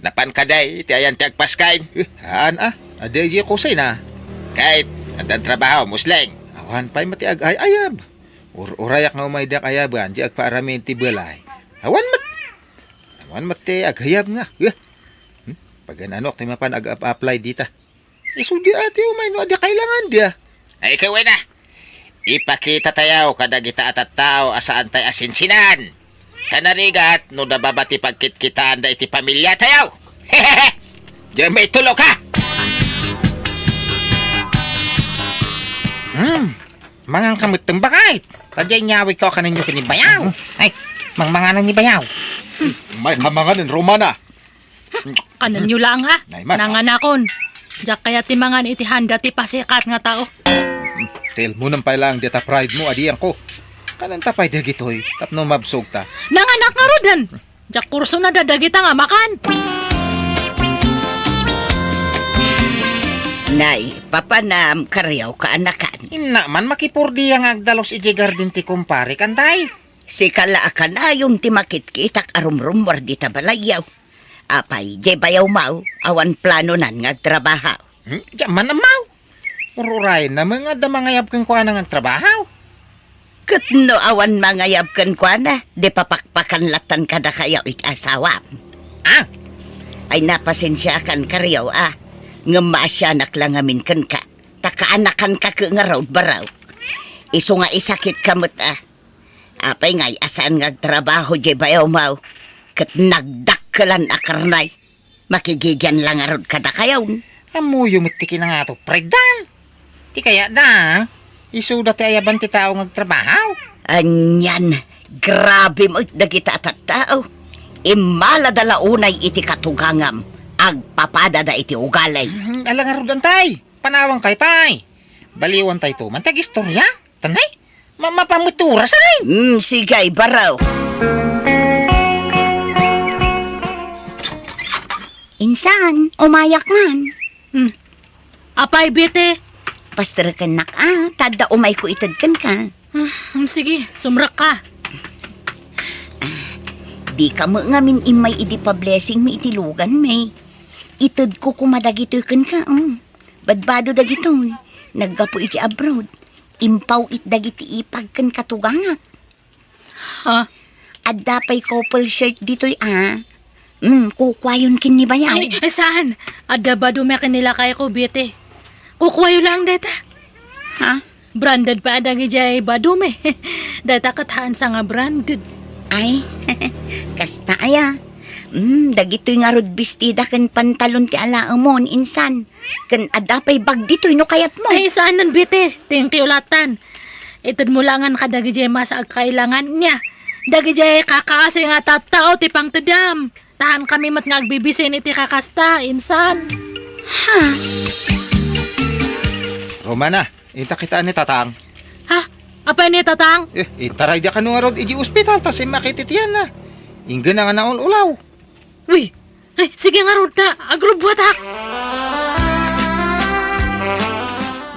Napan kadi ti ayan ti agpasken? Eh, haan a. Adi daydiay kusina. Ket, addan trabaho, Musleng? Awan pay met ti ag-ay-ayab. Ur-urayak nga umay diak ayaban, di agpaaramin ti balay. Awan met. Awan met ti agayab nga. Eh, hmm? Pagan-anok ti mapan ag-ap-apply dita. Isu di ati umay no adda kailangan dia. Ay, ket wen a. Ipakita tayo kadagita a tattao a saan tay a sinsinan. Kanarigat no nababa ti pagkitkitaan da iti pamilya tayo. Diay maitulo ka. Hmm. Mangan ka met, bakit? Ta diay inyawid ko a kanenyo ken ni Bayaw. Ay, mangmanganan ni Bayaw. May kamangan ni Romana. Kanenyo lang, ha? Nay, mas, nanganakon. Diak kayat ti mangan iti handa ti pasikat nga tao. Hmm, tilmonen pay lang dita pride mo, adian ko. Kanenta pay dagitoy, tapno mabsog ta. Nanganak ngaruden. Diak kursona dagita nga makan. Nay, papanam, kariaw kaanakan. Inna man makipurdia nga agdalus idiay garden ti kumpare, kantay? Sika la a kanayon ti makitkitak a rumrummuar dita balayyo. Apay, diay bayawmaw, awan planonan nga agtrabaho. Hmm? Diak man ammaw. Ur-urayenna met nga adda mangayab kenkuana nga agtrabaho. Ket no awan mangayab kenkuana, di papakpakan lattan kadakayo iti asawam. Ah? Ay, napasensiakan, kariaw, a. Ngem maasianak la ngamin kenka. Ta kaanakanka ket ngarud, baro. Isu nga isakitka met, a. Apay ngay a saan nga agtrabaho diay bayawmaw ket nagdakkelan a karnay? Makigigian la ngarud kadakayon. Ammoyo met ti kinangato, Fred, da. Ti kayatda, isuda ti ayaban ti tao nga agtrabaho. Anian, grabe met dagita a tattao. Immalada la unay iti katugangam, agpapadada iti ugali. Hmm, ala ngarud, antay. Panawankayo pay. Baliwantayto man ti agistoria. Tanay, ma-, mapamuturas ay. Hmm, sige, baro. Insan, umayak man. Hmm. Apay, Bete? Pasterekennak a, ta adda umayko ited kenka. Ah, hmm, sige, sumrekka. Ah, dika met ngamin immay idi pa-blessing mi iti lugan mi. Itedko koma dagitoy kenka, o. Badbado dagitoy, naggapu iti abroad, impaw-it dagiti ipag ken katugangak. Ha? Adda pay couple shirt ditoy, a. Mm, kukuayon ken ni bayaw. Ay, ay, saan? Adda badumi ken ni lakayko, Betty. Kukuayo lang dayta. Ha? Branded pay a dagidiay badumi. Dayta ket haansa nga branded. Ay, kasta aya. Mm, dagitoy ngarud bestida ken pantalon ti alaemon, insan. Ken adda pay bag ditoy no kayatmo. Ay, saanen, Betty. Thank you latan. Itedmo langen kadagidiay masa agkailangan niya. Dagidiay kakaasi nga tattao ti pangtedam. Tahan kami met nga agbibisin iti kakasta, insan. Ha? Romana, inta kitaan ni Tatang. Ha? Apay ni Tatang? Eh, intaray di kano ngarud iti ospital, ta simmakit iti tianna. Inggana nga naul-ulaw. Wi, ay, sige ngarud ta, agrubbuatak.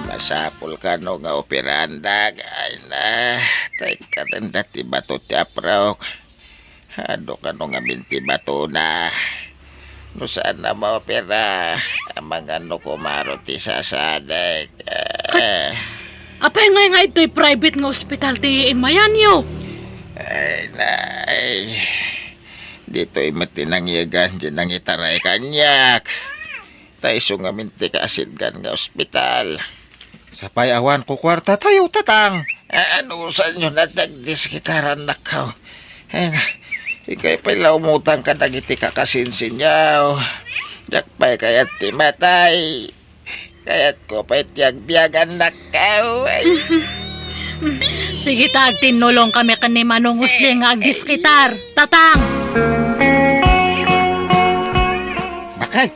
Masapul kano nga operaandak, ay na, tay kanan dati bato ti aprok. Adu kano ngamin ti batona. No saan a maopera, amangan no kumaro ti sasadek. Kat-, apay ngay nga itoy private nga ospital ti imayanyo? Ay, nay. Ditoy met ti nangyegan, di nangitaray kaniak. Ta isu ngamin ti kaasitgan nga ospital. Sapay awan kukuarta tayo, Tatang. Anusanyo na dagdis kitaran nakaw. Ay na, ikay pay la umutang kadagiti kakasinsinyaw. Diak pay kayat ti matay. Kayat ko pay ti agbiagan nakaw. Ay. Sige ta, agtinnulong kami ken ni Manong Usling nga agdiskitar. Tatang! Bakit?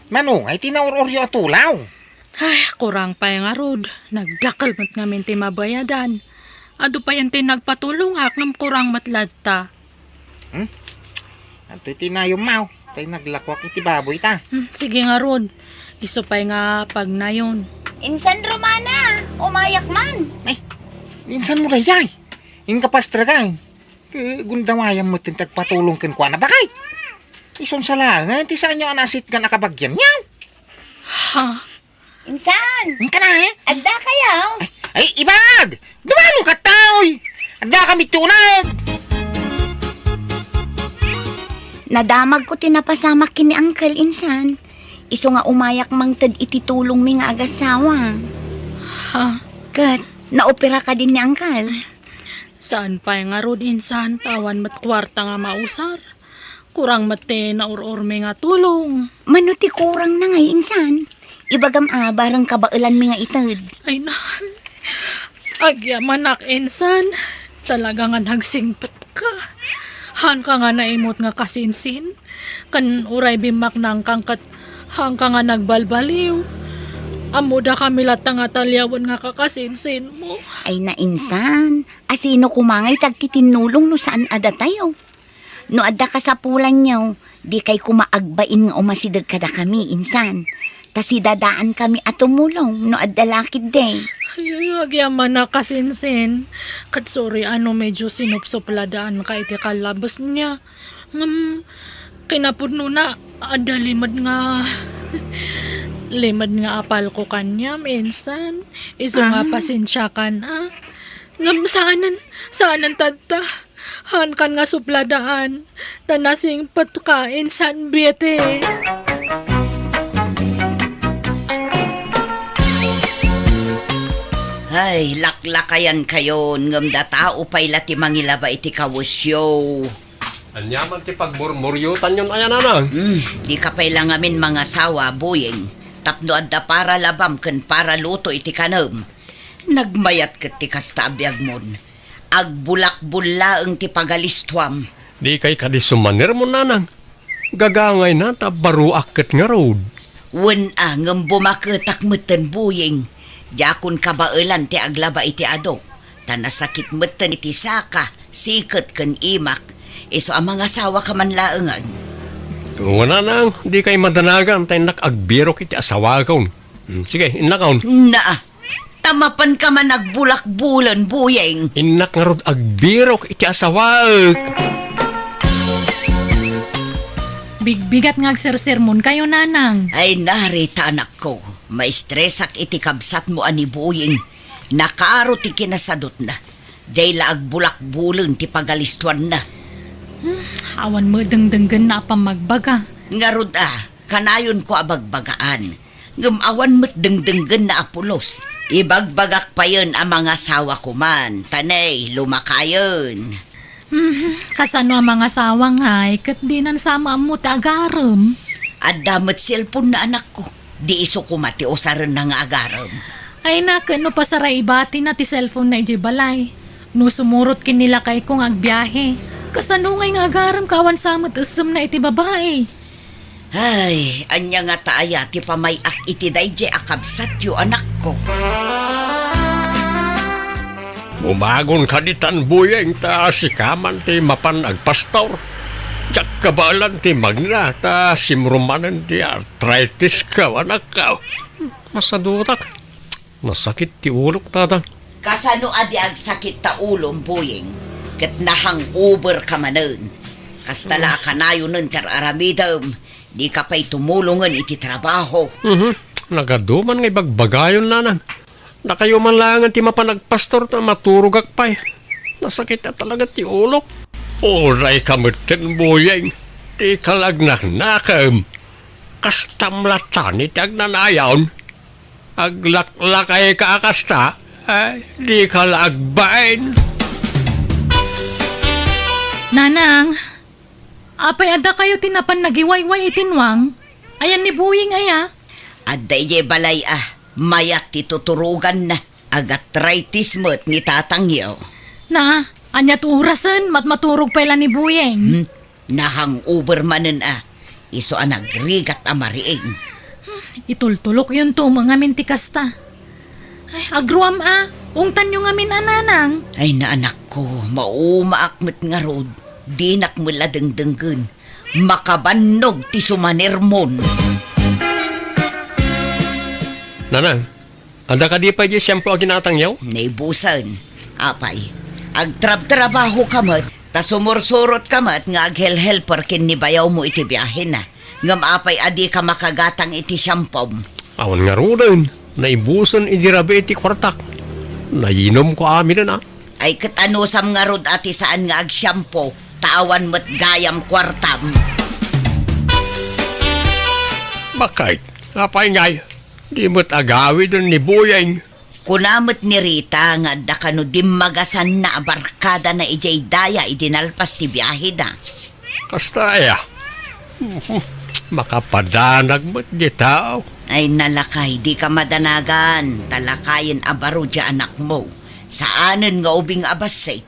Mano, ay ti naur-uryo a tulaw? Ay, kurang pay ngarud. Nagdakkel met ngamin ti mabayadan. Adu pay ti nagpatulongak ngem kurang met latta. Hmm? Adtoy ti nayonmo. Tay naglakuak iti baboy ta. Hmm, sige ngarud. Isu pay nga pagnayon. Insan Romana, umayak man. Ay, insan mo daydiay? Inka pastragay. Ke, gundawayam met ti agpatulong kenkuana, bakit? Isun sa laengen ti saanyo a naasitgan a kabagianyo. Ha? Insan! Inka na, eh? Adda kayo? Ay, ay, ibag! Dumano ka, taoy! Adda kami ti uneg! Nadamag ko ti napasamak ken ni Uncle, insan. Isu nga umayak mangted iti tulong mi nga agasawa. Ha? Ket, naopera ka din ni Uncle? Saan pay ngarud, insan, ta awan met kuarta nga mausar. Kurang met ti naur-urmi nga tulong. Mano ti kurang na ngay, insan? Ibagam a, bareng kabaelanmi nga ited. Ay na, agyamanak, insan. Talaga nga nagsingpet ka. Haanka nga naimut nga kasinsin. Kan uray bimmaknangkang ket haanka nga nagbalbaliw. Ammodakami latta nga taliawen nga kakasinsinmo. Ay na, insan. Asino koma ngay ti agtitinnulong no saan a datayo? No adda kasapulanyo, dikay koma agbain nga umasideg kadakami, insan. Ta sidadaankami a tumulong no adda la ketdi. Ay, ay, agyamanak, kasinsin. Ket sorry a no medyo sinupsupladaanka iti kallabesna. Ngem, kinapudnona, adda limed nga, limed nga apalko kaniam, insan. Isu nga, ah, pasensiakan, a. Ngem saanen, saanen tatta. Haankan nga supladaan, ta nasingpetka, insan Betty. Ay, laklakayankayon, ngem datao pay la ti mangilaba iti kawesyo. Ania man ti pagmurmuryotanyon aya, nanang? Hmm, dika pay la ngamin mangasawa, Boying, tapno adda para labam ken para luto iti kanem. Nagmayat ket ti kasta a biagmon. Agbulakbul laeng ti pagalistuam. Dikay kadi sumanermon, nanang. Gagangayna ta baroak ket ngarud. Wen a, ngem bumaketak metten, Boying. Diakon kabaelan ti aglaba iti adu, ta nasakit metten iti saka, siket ken imak. Isu a mangasawaka man laengen. Wen, nanang, dikay madanagan ta innak agbirok iti asawakon. Hmm, sige, innakon. Naa, ta mapanka man agbulakbulen, Boying. Innak ngarud agbirok iti asawaek. Bigbigat nga agsersermonkayo, nanang. Ay, narita, anakko. Maistresak iti kabsatmo a ni Boying. Nakaro ti kinasadutna. Diay la agbulakbulen ti pagalistuanna. Hmm, awan met dengdenggenna a pammagbaga. Ngarud a, kanayonko a bagbagaan. Ngem awan met dengdenggenna a pulos. Ibagbagak payen a mangasawa koman, ta ne, lumakayen. Mhm, kasano a mangasawa ngay, ket dinan sa maammo ti agarem? Adda met cellphone na anakko. Di isu koma ti usarenna nga agarem. Ay na, ket no pasaray ibatina ti cellphone na idiay balay. No sumurot ken ni lakayko nga agbiahe. Kasano ngay nga agarem ka awan sa met essemna iti babai? Ay, ania ngata aya ti pamay-ak iti daydiay a kabsatyo, anakko? Umagon kadi tan, Boyeng, ta sika man ti mapan agpastor. Diak kabaelan ti magna, ta simro manen ti arthritis ka, anakko. Masadutak. Nasakit ti ulok, tata. Kasano a di agsakit ta ulom, Boyeng? Ket nahangover ka manen. Kasta la a kanayonen ti ar-aramidem, dika pay tumulongen iti trabaho. Mhm. Nagaduman nga ibagbagayon, nanang. Dakayo man laengen ti mapan agpastor ta maturogak pay. Nasakit a talaga ti ulok. Uray ka metten, Boyeng. Dika la agnaknakem. Kastam latta ni ti agnanayon. Aglaklakay ka a kasta, eh, dika la agbain. Nanang, apay adda kayo ti napan nagiwayway iti nuang? Ayan ni Boyeng aya? Adda idiay balay a, mayat ti tuturoganna. Agarthritis met ni tatangyo. Na, aniat orasen, matmaturog pay la ni Boyeng? Hmm? Nahangover manen a, isu a nagrigat a mariing. Hmm, itultulokyonto met ngamin ti kasta. Ay, agruam a, ungtanyo ngamin a, nanang. Ay, naanakko, maumaak met ngarud. Dinak met la dengdenggen. Makabannog ti sumanermon. Nanang, adda kadi pay diay shampoo a ginatangyo? Naibusen. Apay, agtrabtrabaho ka met, ta sumursurot ka met nga aghelhelper ken ni bayawmo iti biahena. Ngem apay a dika makagatang iti shampoo? Awan ngaruden, naibusen idi rabii ti kuartak. Nayinomko aminen a. Ay, ket anusam ngarud a ti saan nga agshampoo, ta awan met gayam kuartam? Bakit? Apay ngay, di met agawiden ni Boyeng? Kuna met ni Rita nga adda kano dimmagasanna a barkadana idiay daya idi nalpas ti biaheda. Kasta aya? Makapadanag met di tao. Ay, nalakay, dika madanagan, ta lakayen a baro diay anakmo. Saanen nga ubing a bassit.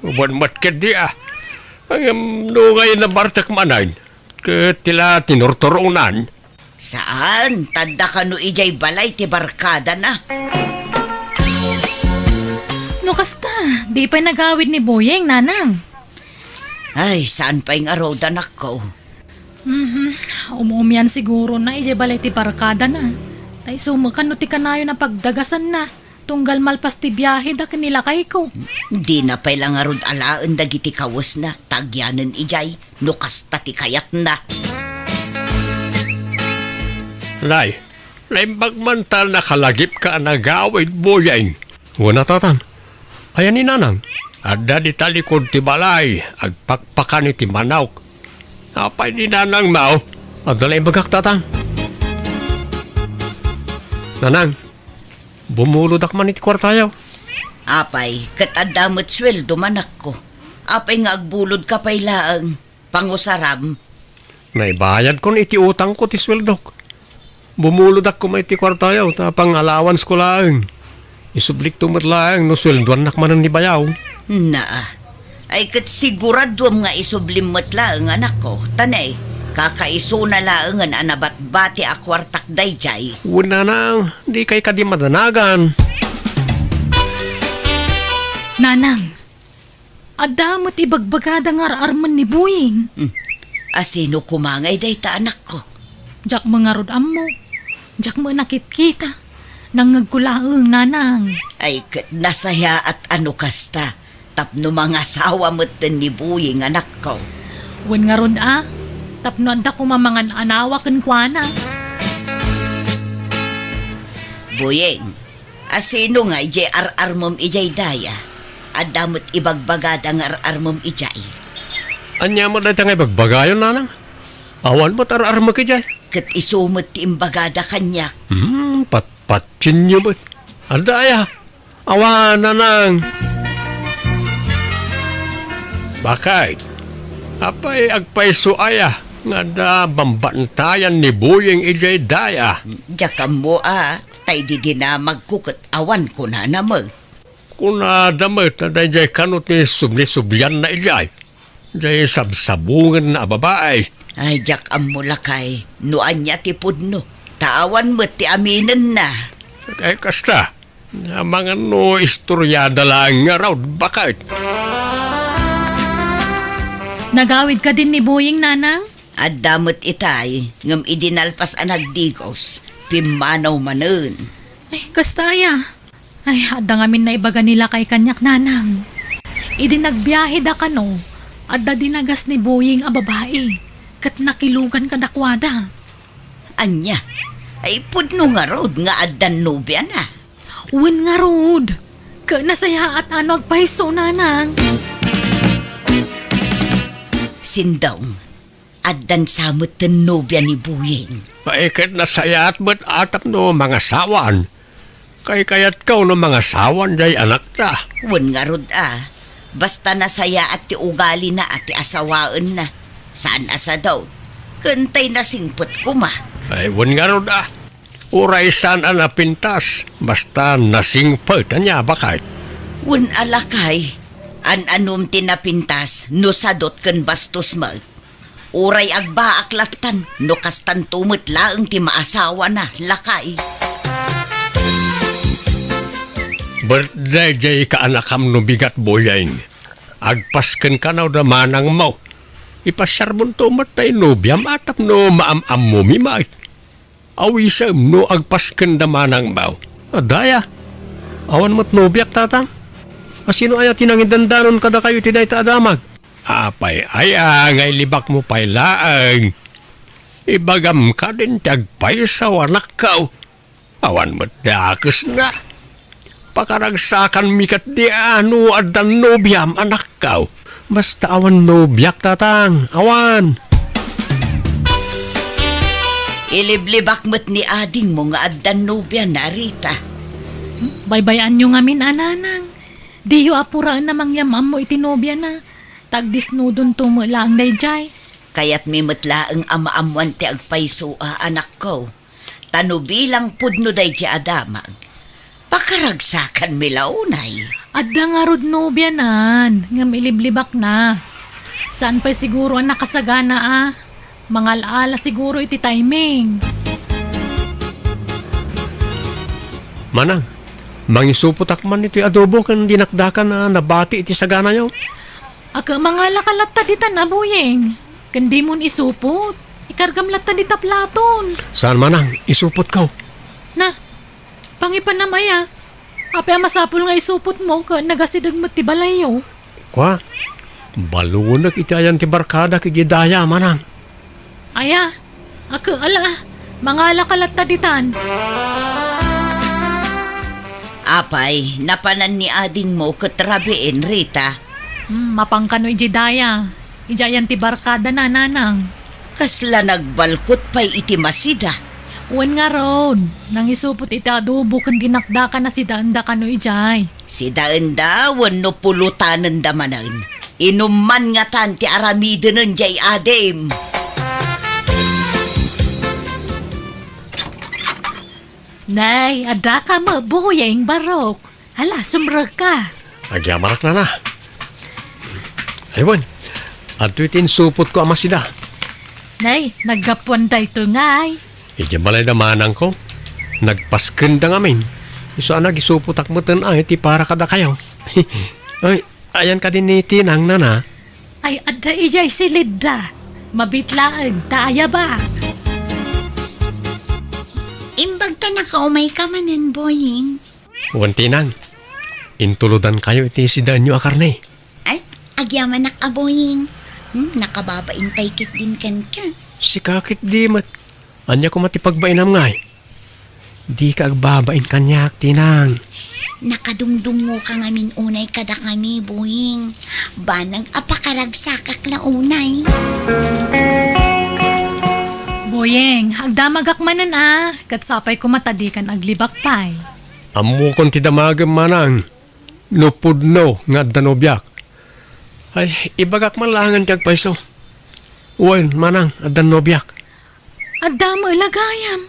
Wen met ketdi a. Ngem no ngay nabartek manen, ket ti la tinurturonan. Saan, ta adda kano idiay balay ti barkadana. No kasta, di pay nagawid ni Boyeng, nanang. Ay, saan pay ngarud, anakko? Mhm, um-umian sigurona idiay balay ti barkadana. Ta isu met kano ti kanayon a pagdagasanna. Tunggal malpas ti biaheda ken ni lakayko. Dina pay la ngarud alaen dagiti kawesna, ta agyanen idiay, no kasta ti kayatna. Nay, naimbag man ta nakalagipka a nagawid, Boyeng. Wen a, tatang. Ayan ni nanang? Adda dita likud ti balay, agpakpakan iti manok. Apay ni nanangmo? Adda la imbagak, tatang. Nanang, bumulodak man iti kuartayo. Apay, ket adda met sueldo, anakko. Apay nga agbulodka pay laeng? Pangusaram. Naibayadkon iti utangko ti sueldok. Bumulodak koma iti kuartayo ta pang-allowancesko laeng. Isublikto met laeng no sueldoannak manen ni bayaw. Naa. Ay, ket siguraduem nga isublim met laeng, anakko. Ta ne, kakaisuna laengen a nabatbati a kuartak daydiay. Wen, nanang, dikay kadi madanagan. Nanang, adda met ibagbagada nga ar-armen ni Boyeng. Hmm. Asino koma ngay dayta, anakko? Diak met ngarud ammo. Diak met nakitkita. Nangngegko laeng, nanang. Ay, ket nasayaat a no kasta. Tapno mangasawa metten ni Boyeng, anakko. Wen ngarud a, tapno adda koma mangan-anawa kenkuana. Boyeng, asino ngay diay ar-armem idiay daya? Adda met ibagbagada nga ar-armem idiay. Ania met dayta nga ibagbagayo, nanang? Awan met ar-armek idiay. Ket isu met ti imbagada kaniak. Hmm, patpatinyo met. Adda aya? Awan, nanang. Bakit? Apay, agpayso aya nga adda bambantayan ni Boying idiay daya? Diak ammo a, tay di dinamagko ket awan kunana met. Kunada met a daydiay kano ti subli-sublianna idiay, diay sabsabungenna a babai. Ay, diak ammo, lakay, no ania ti pudno, ta awan met ti aminenna. Ay, kasta, amangan no istoriada laeng ngarud, baket. Nagawid kadin ni Boying, nanang? Adda met itay, ngem idi nalpas a nagdigos, pimmanaw manen. Ay, kasta aya? Ay, adda ngamin naibaga ni lakay kaniak, nanang. Idi nagbiaheda kano, adda dinagas ni Boying a babai, ket nakilugan kadakuada. Ania? Ay, pudno ngarud nga addan nobiana? Wen ngarud. Ket nasayaat a no agpayso, nanang. Sindong, addan sa met ti nobia ni Boying. Ay, ket nasayaat met a tapno mangasawan. Kaykayatko no mangasawan diay anakta. Wen ngarud a, basta nasayaat ti ugalina a ti asawaenna. Saan a sadut. Ken tay nasingpet koma. Ay, wen ngarud a. Uray saan a napintas, basta nasingpet, ania, baket? Wen a, lakay, an-anom ti napintas no sadut ken bastos met. Uray agbaak lattan no kastanto met laeng ti maasawana, lakay. Birthday diay kaanakam no bigat, Boying. Agpasken kano da manangmo. Ipasiarbonto met tay nobiam a tapno maam-ammomi met. Awisem no agpasken da manangmo. Adda aya? Awan met nobiak, tatang. A, sino aya ti nangidandanon kadakayo iti dayta a damag? Apay aya nga ilibakmo pay laeng? Ibagam kadin ti agpayso, anakko. Awan met dakesna. Pakaragsakanmi ketdi a no addan nobiam, anakko. Basta awan nobiak, tatang. Awan. Iliblibak met ni adingmo nga addan nobiana, Rita. Baybay-anyo ngamin a, nanang. Diyo apuraen a mangyam-ammo iti nobiana. Ta agdisnudonto met laeng daydiay. Kayatmi met laeng a maammoan ti agpayso a, anakko. Ta no bilang pudno daydiay a damag, pakaragsakanmi la unay. Adda ngarud nobianan, ngem iliblibakna. Saan pay siguro a nakasagana a. Mangal-ala siguro iti timing. Manang, mangisupotak man iti adobo ken dinakdakan a nabati iti saganayo. Ket mangalaka latta ditan a, Boying. Ken dimon isupot. Ikargam latta dita platon. Saan, manang, isupotko. Na, pangipanam aya. Apay a masapul nga isupotmo ket nagasideg met ti balayyo. Kua, balunek iti ayan ti barkadak idiay daya, manang. Aya, ket ala, mangalaka latta ditan. Apay, napanan ni adingmo ket rabiin, Rita? Hmm, mapan kano idiay daya. Idiay ayan ti barkadana, nanang. Kasla nagbalkot pay iti masida. Wen ngarud, nangisupot iti adobo ken dinakdakan a sidaenda kano idiay. Sidaenda wenno pulotanenda manen. Inumman ngatan ti aramidenen diay adim. Nay, addaka met, Boying, barok. Hala, sumrekka. Agyamanak, nana. Ay, wen, adtoy ti insupotko a masida. Nay, naggapuan daytoy ngay. Idiay balay da manangko. Nagpaskenda ngamin. Isu a nagisupotak meten ay ti para kadakayo. Ay, ayan kadi ni Tinang, nana. Ay, adda idiay silidda. Mabitlaeng ta ayabak. Imbag ta nakaumayka manen, Boying. Wen, Tinang, intulodankayo iti sidaenyo a karne. Ay, agyamanak a, Boying. Hmm, nakababain pay ketdin kenka. Sika ketdi met. Ania koma ti pagbainam ngay? Dika agbabain kaniak, Tinang. Nakadungdungngoka ngamin unay kadakami, Boying. Banag a pakaragsakak la unay. Boying, agdamagak manen a, ket sapay koma ta dikan aglibak pay. Ammokon ti damagem, manang, no pudno nga adda nobiak. Ay, ibagak man laengen ti agpayso. Wen, manang, addan nobiak. Adda met la gayam.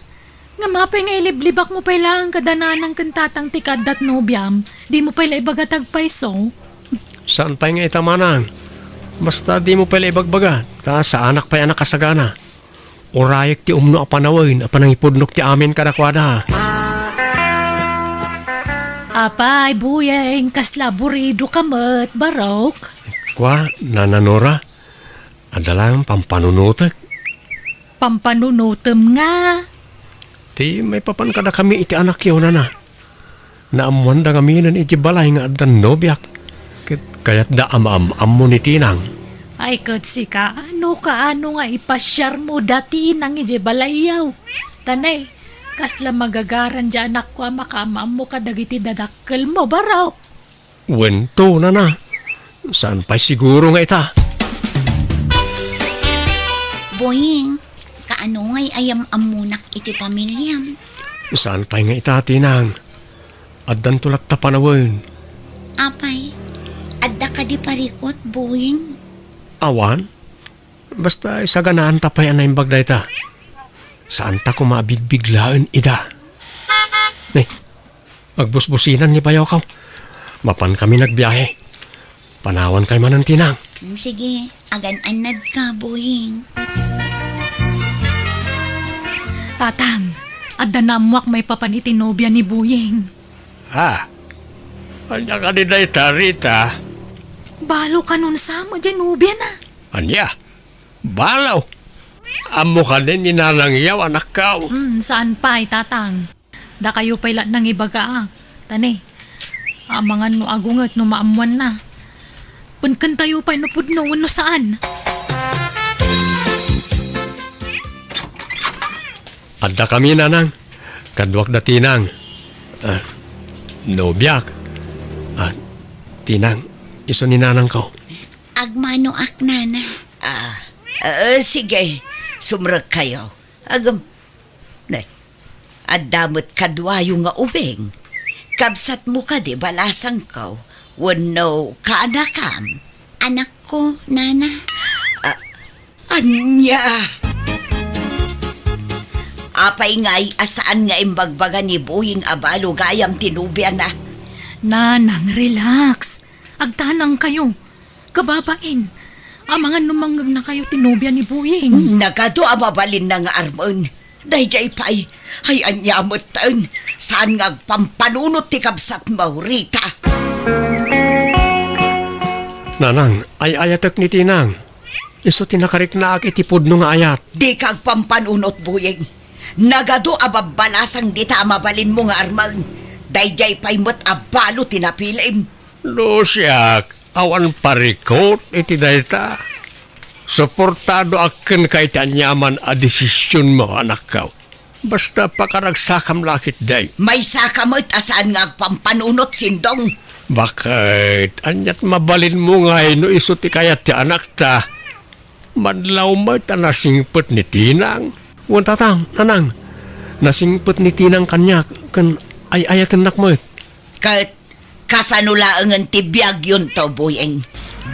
Ngem apay nga iliblibakmo pay laeng kada nanang ken tatang ti kaaddat nobiam? Dimo pay la ibaga ti agpayso? Saan pay nga ita, manang. Basta dimo pay la ibagbaga, ta saanak pay a nakasagana. Urayek ti umno a panawen a panangipudnok ti amin kadakuada. Apay, Boying, kasla aburidoka met, barok? Kua, Nana Nora, adda laeng pampanunotek. Pampanunotem nga? Ti maipapan kadakami iti anakyo, nana. Naammoanda ngaminen iti balay nga addan nobiak, ket kayatda a maam-ammo ni Tinang. Ay, ket sika, no kaano nga ipasiarmo da Tinang idiay balayyo? Tanay, kasla magagaran diay anakko a makaam-ammo kadagiti dadakkelmo, barok? Wen to, nana. Saan pay siguro nga ita? Boying, kaano ngay a yam-ammonak iti pamiliam? Saan pay nga ita, Tinang. Addanto latta panawen. Apay, adda kadi parikut, Boying? Awan. Basta isaganaanta pay a naimbag dayta. Saanta koma a bigbiglaen ida. Ne, agbusbusinan ni bayokaw. Mapankami nagbiahe. Panawankayo manen, Tinang. Mm, sige, agan-annadka, Boying. Tatang, adda naammoak maipapan iti nobia ni Boying. Ha? Ania kadi dayta, Rita? Balo kanon sa met diay nobiana. Ania? Balo? Ammo kadi ni Nanang yaw, anakkaw? Hmm, saan pay, Tatang. Dakayo pay la nangibagaak. Tani, amangan no agunget no maammoanna. Penkentayo pay no pudno wenno saan. Adda kami, Nanang. Kaduak da Tinang. Ah, nobiak. Ah, Tinang, isu ni Nanangko. Agmanoak, Nana. Ah, ah, sige. Sumrekkayo. Agam, ne, adda met kaduayo nga ubing. Kabsatmo kadi balasangko wenno kaanakam? Anakko, Nana. Ah, ania? Apay ngay a saan nga imbagbaga ni Boying a balo gayam ti nobiana? Nanang, relax. Agtanangkayo. Kababain, amangan no mangngegnakayo ti nobia ni Boying. Nagadu a mabalinna nga armen. Daydiay pay, ay ania metten, saan nga agpampanunot ti kabsatmo, Rita? Nanang, ay-ayatek ni Tinang. Isu ti nakariknaak iti pudno nga ayat. Dika agpampanunot, Boying. Nagadu a babbalasang dita a mabalinmo nga armen. Daydiay pay met a balo ti napilim. No siak, awan parikut iti dayta. Suportadoak kenka iti aniaman a desisionmo, anakko. Basta pakaragsakam la ketdi. Maysaka met a saan nga agpampanunot, Sindong. Baket, aniat mabalinmo ngay no isu ti kayat ti anakta? Madlaw met a nasingpet ni Tinang. Wen, Tatang, Nanang, nasingpet ni Tinang kaniak ken ay-ayatennak met. Ket kasano laengen ti biagyonto, Boying?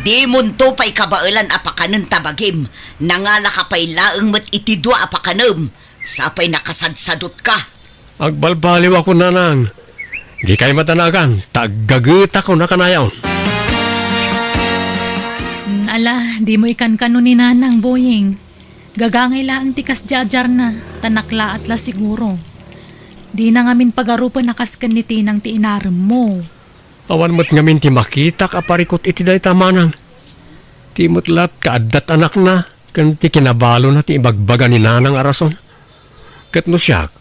Dimonto pay kabaelan a pakanen ta bagim, nangalaka pay laeng met iti dua a pakanem, sa pay nakasadsadutka. Agbalbaliwakon, Nanang. Dikay madanagan, ta aggagetakon a kanayon. Mm, ala, dimo ikankano ni Nanang, Boying. Gagangay laeng ti kasdiadiarna, ta naklaat la siguro. Dina ngamin pagarupen a kas ken ni Tinang ti inaremmo. Awan met ngamin ti makitak a parikut iti dayta, Manang. Ti met laat kaaddat anakna, ken ti kinabalona ti ibagbaga ni Nanang a rason. Ket no siak,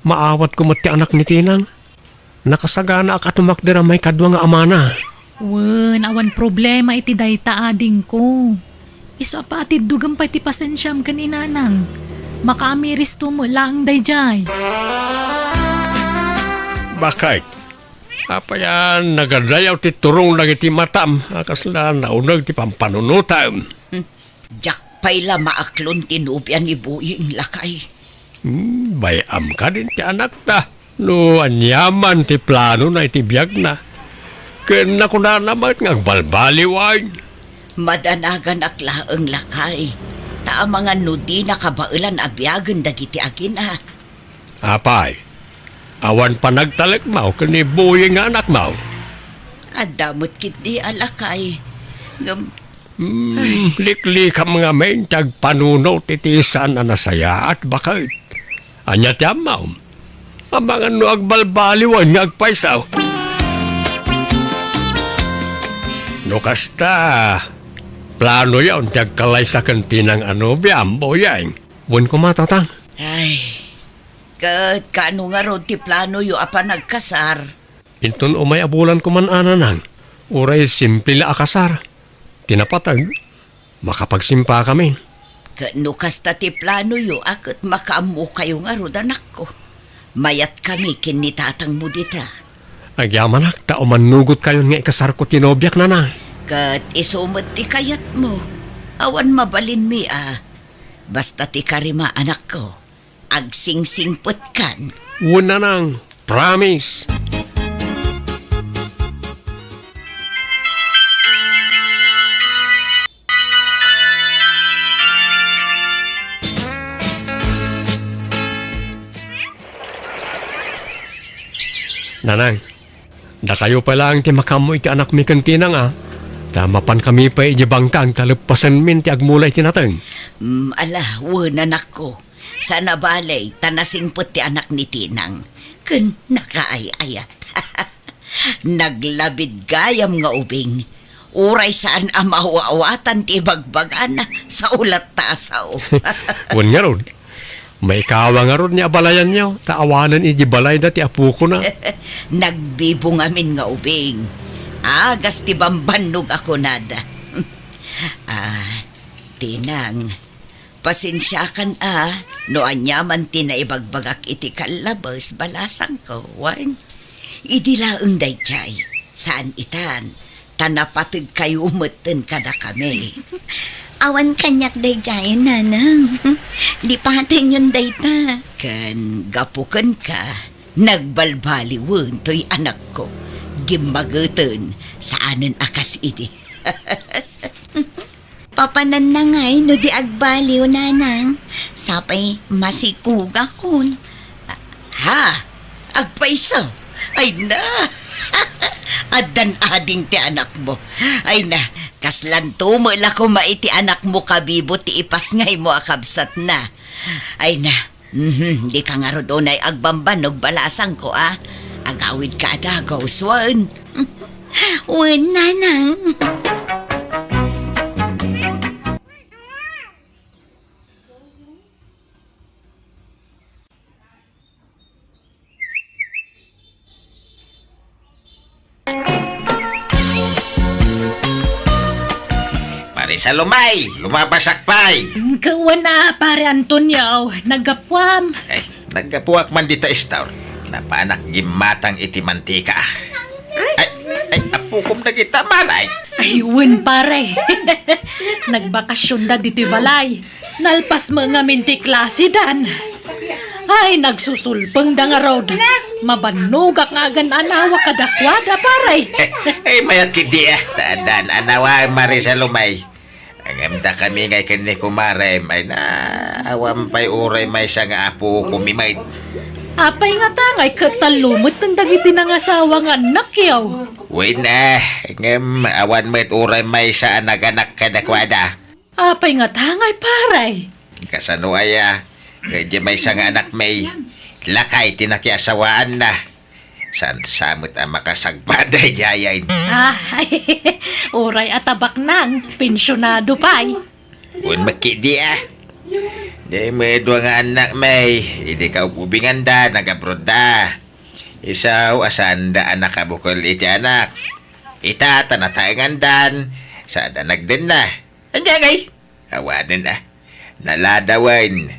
maawatko met ti anak ni Tinang. Nakasaganaak a tumakder a maikadua nga amana. Wen, awan problema iti dayta, adingko. Isu a paatiddogem pay ti pasensiam ken ni Nanang. Makaamiristo met laeng daydiay. Baket, Apay a nagadayaw ti turong dagiti matam a kasla nauneg ti pampanunotam? Hmm. Diak pay la maaklon ti nobia ni Boying, lakay. Hmm, bay-am kadin ti anakta. No aniaman ti planona iti biagna, ken nakunana met nga agbalbaliwan. Madanaganak laeng, lakay, ta amangan no dina kabaelan a biagen dagiti agina. Apay, awan panagtalekmaw ken ni Boying nga anakmaw? Adda met ketdi a lakay. Ngem Hmm, liklikam ngamin ti agpanuno ti, ti saan a nasayaat, baket. Ania ti ammom? Amangan no agbalbaliwan nga agpayso. No kasta, planoyon ti agkalaysa ken Tinang a nobiam, Boying. Wen koma, Tatang. Ay, ket kaano ngarud ti planoyo a panagkasar? Inton umay a bulan koman a, Nanang, uray simple la a kasar ti napateg, makapagsimpakamin. Ket no kasta ti planoyo a ket makaammokayo ngarud, anakko, mayatkami ken ni tatangmo dita. Agyamanak ta umannugotkayon nga ikasarko ti nobiak, Nanang. Ket isu met ti kayatmo. Awan mabalinmi a. Basta ti karima, anakko. Agsingsingpetkan. Wen, Nanang, promise. Nanang, dakayo pay laeng ti makaammo iti anakmi ken Tinang a, ta mapankami pay idiay bangkag ta leppasenmin ti agmula iti nateng. Mm, ala, wen, anakko. Saan a bale, ta nasingpet ti anak ni Tinang. Ken nakaay-ayat. Naglabid gayam nga ubing. Uray saan a maaw-awatan ti ibagbagana, sao latta a sao. Wen ngarud, maikawa ngarud ni abalayanyo, ta awanen idi balayda ti apokona. Nagbibungamin nga ubing. Agas ti bambannog a kunada. Ah, Tinang, pasensiakan a, no aniaman ti naibagbagak iti kallabes, balasangko, wen? Idi laeng daydiay, saan itan, ta napategkayo metten kadakami. Awan kaniak daydiay, Nanang. Lipatenyon dayta. Ken gapu kenka, nagbalbaliwen toy anakko. Gimmageten, saanen a kas idi. Papananna ngay no di agbaliw, Nanang. Sapay masikugakon. Ha? Agpayso? Ay na! Addan ading ti anakmo. Ay na, kaslanto met la koma iti anakmo, kabibo, ti ipasngaymo a kabsatna. Ay na, Mhm, dika ngarud unay agbambannog, balasangko a. Agawidka a dagus, wen. Wen, Nanang. Pare Salomay, lumabasak pay. Kawan a, Pare Antonio, naggapuam. Ay, naggapuak man dita istor. Napanak gimmatang iti mantika. Ay, ay, apukom dagita, Maray. Ay, wen, pare. Nagbakasyon da ditoy balay. Nalpas met ngamin ti klase dan. Ay, nagsusulpeng da ngarud. Mabannogak nga agan-anawa kadakuada, pare. Ay, mayat ketdi a. Ta addan anawa, Maray Salomay. Ngem dakami ngay ken ni kumarem, ay na, awan pay uray maysa nga apukom met. Apay ngata ngay ket tallo metten dagiti nangasawa nga annakyo? Wen a, ngem awan met uray maysa a naganak kadakuada. Apay ngata ngay, pare? Kasano aya? Ket diay maysa nga anakmi, lakay ti nakiasawaanna. Saan sa met a makasagpa daydiay? Ah, uray a tabaknang, pensionado pay. Wen met ketdi a. Diay met dua nga annakmi, idi kaub-ubinganda, nag-abroad da. Isu a saanda a nakabukel iti anak. Ita ta nataengandan, saan a nagdenna. Ania ngay? Awanen a. Naladawen.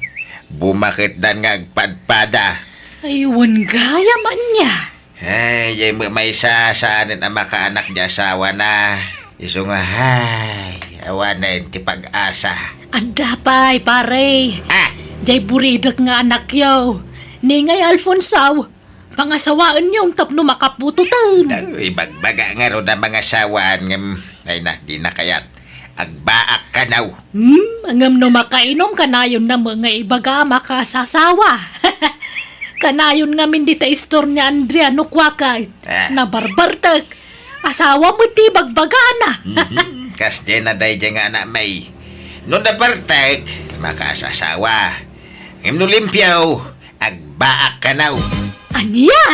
Bumaketdan nga agpadpada. Ay, wen gayam ania. Ay, jay maysa saanen a makaanak jay asawana. Isu nga, ay, awanen ti pag-asa. Adda pay, pare. Ah! Jay buridek nga anakyo. Ni ngay Alfonso, pangasawaenyo tapno makaputoten. Ay, ibagbaga ngarud a mangasawaan ngem, ay na, di na kayat. Agbaak kanaw. Hmm, ngem no makainom, kanayon na met nga ibaga a makasasawa. Kanayon ngamin dita istor ni Andrea no kuaka, ah, nabarbartek. Asawa met ti bagbagana. Mhm. Kasdiay na daydiay nga anak, May. No nabartek, makasasawa. Ngem no limpio, agbaak kanaw. Ania?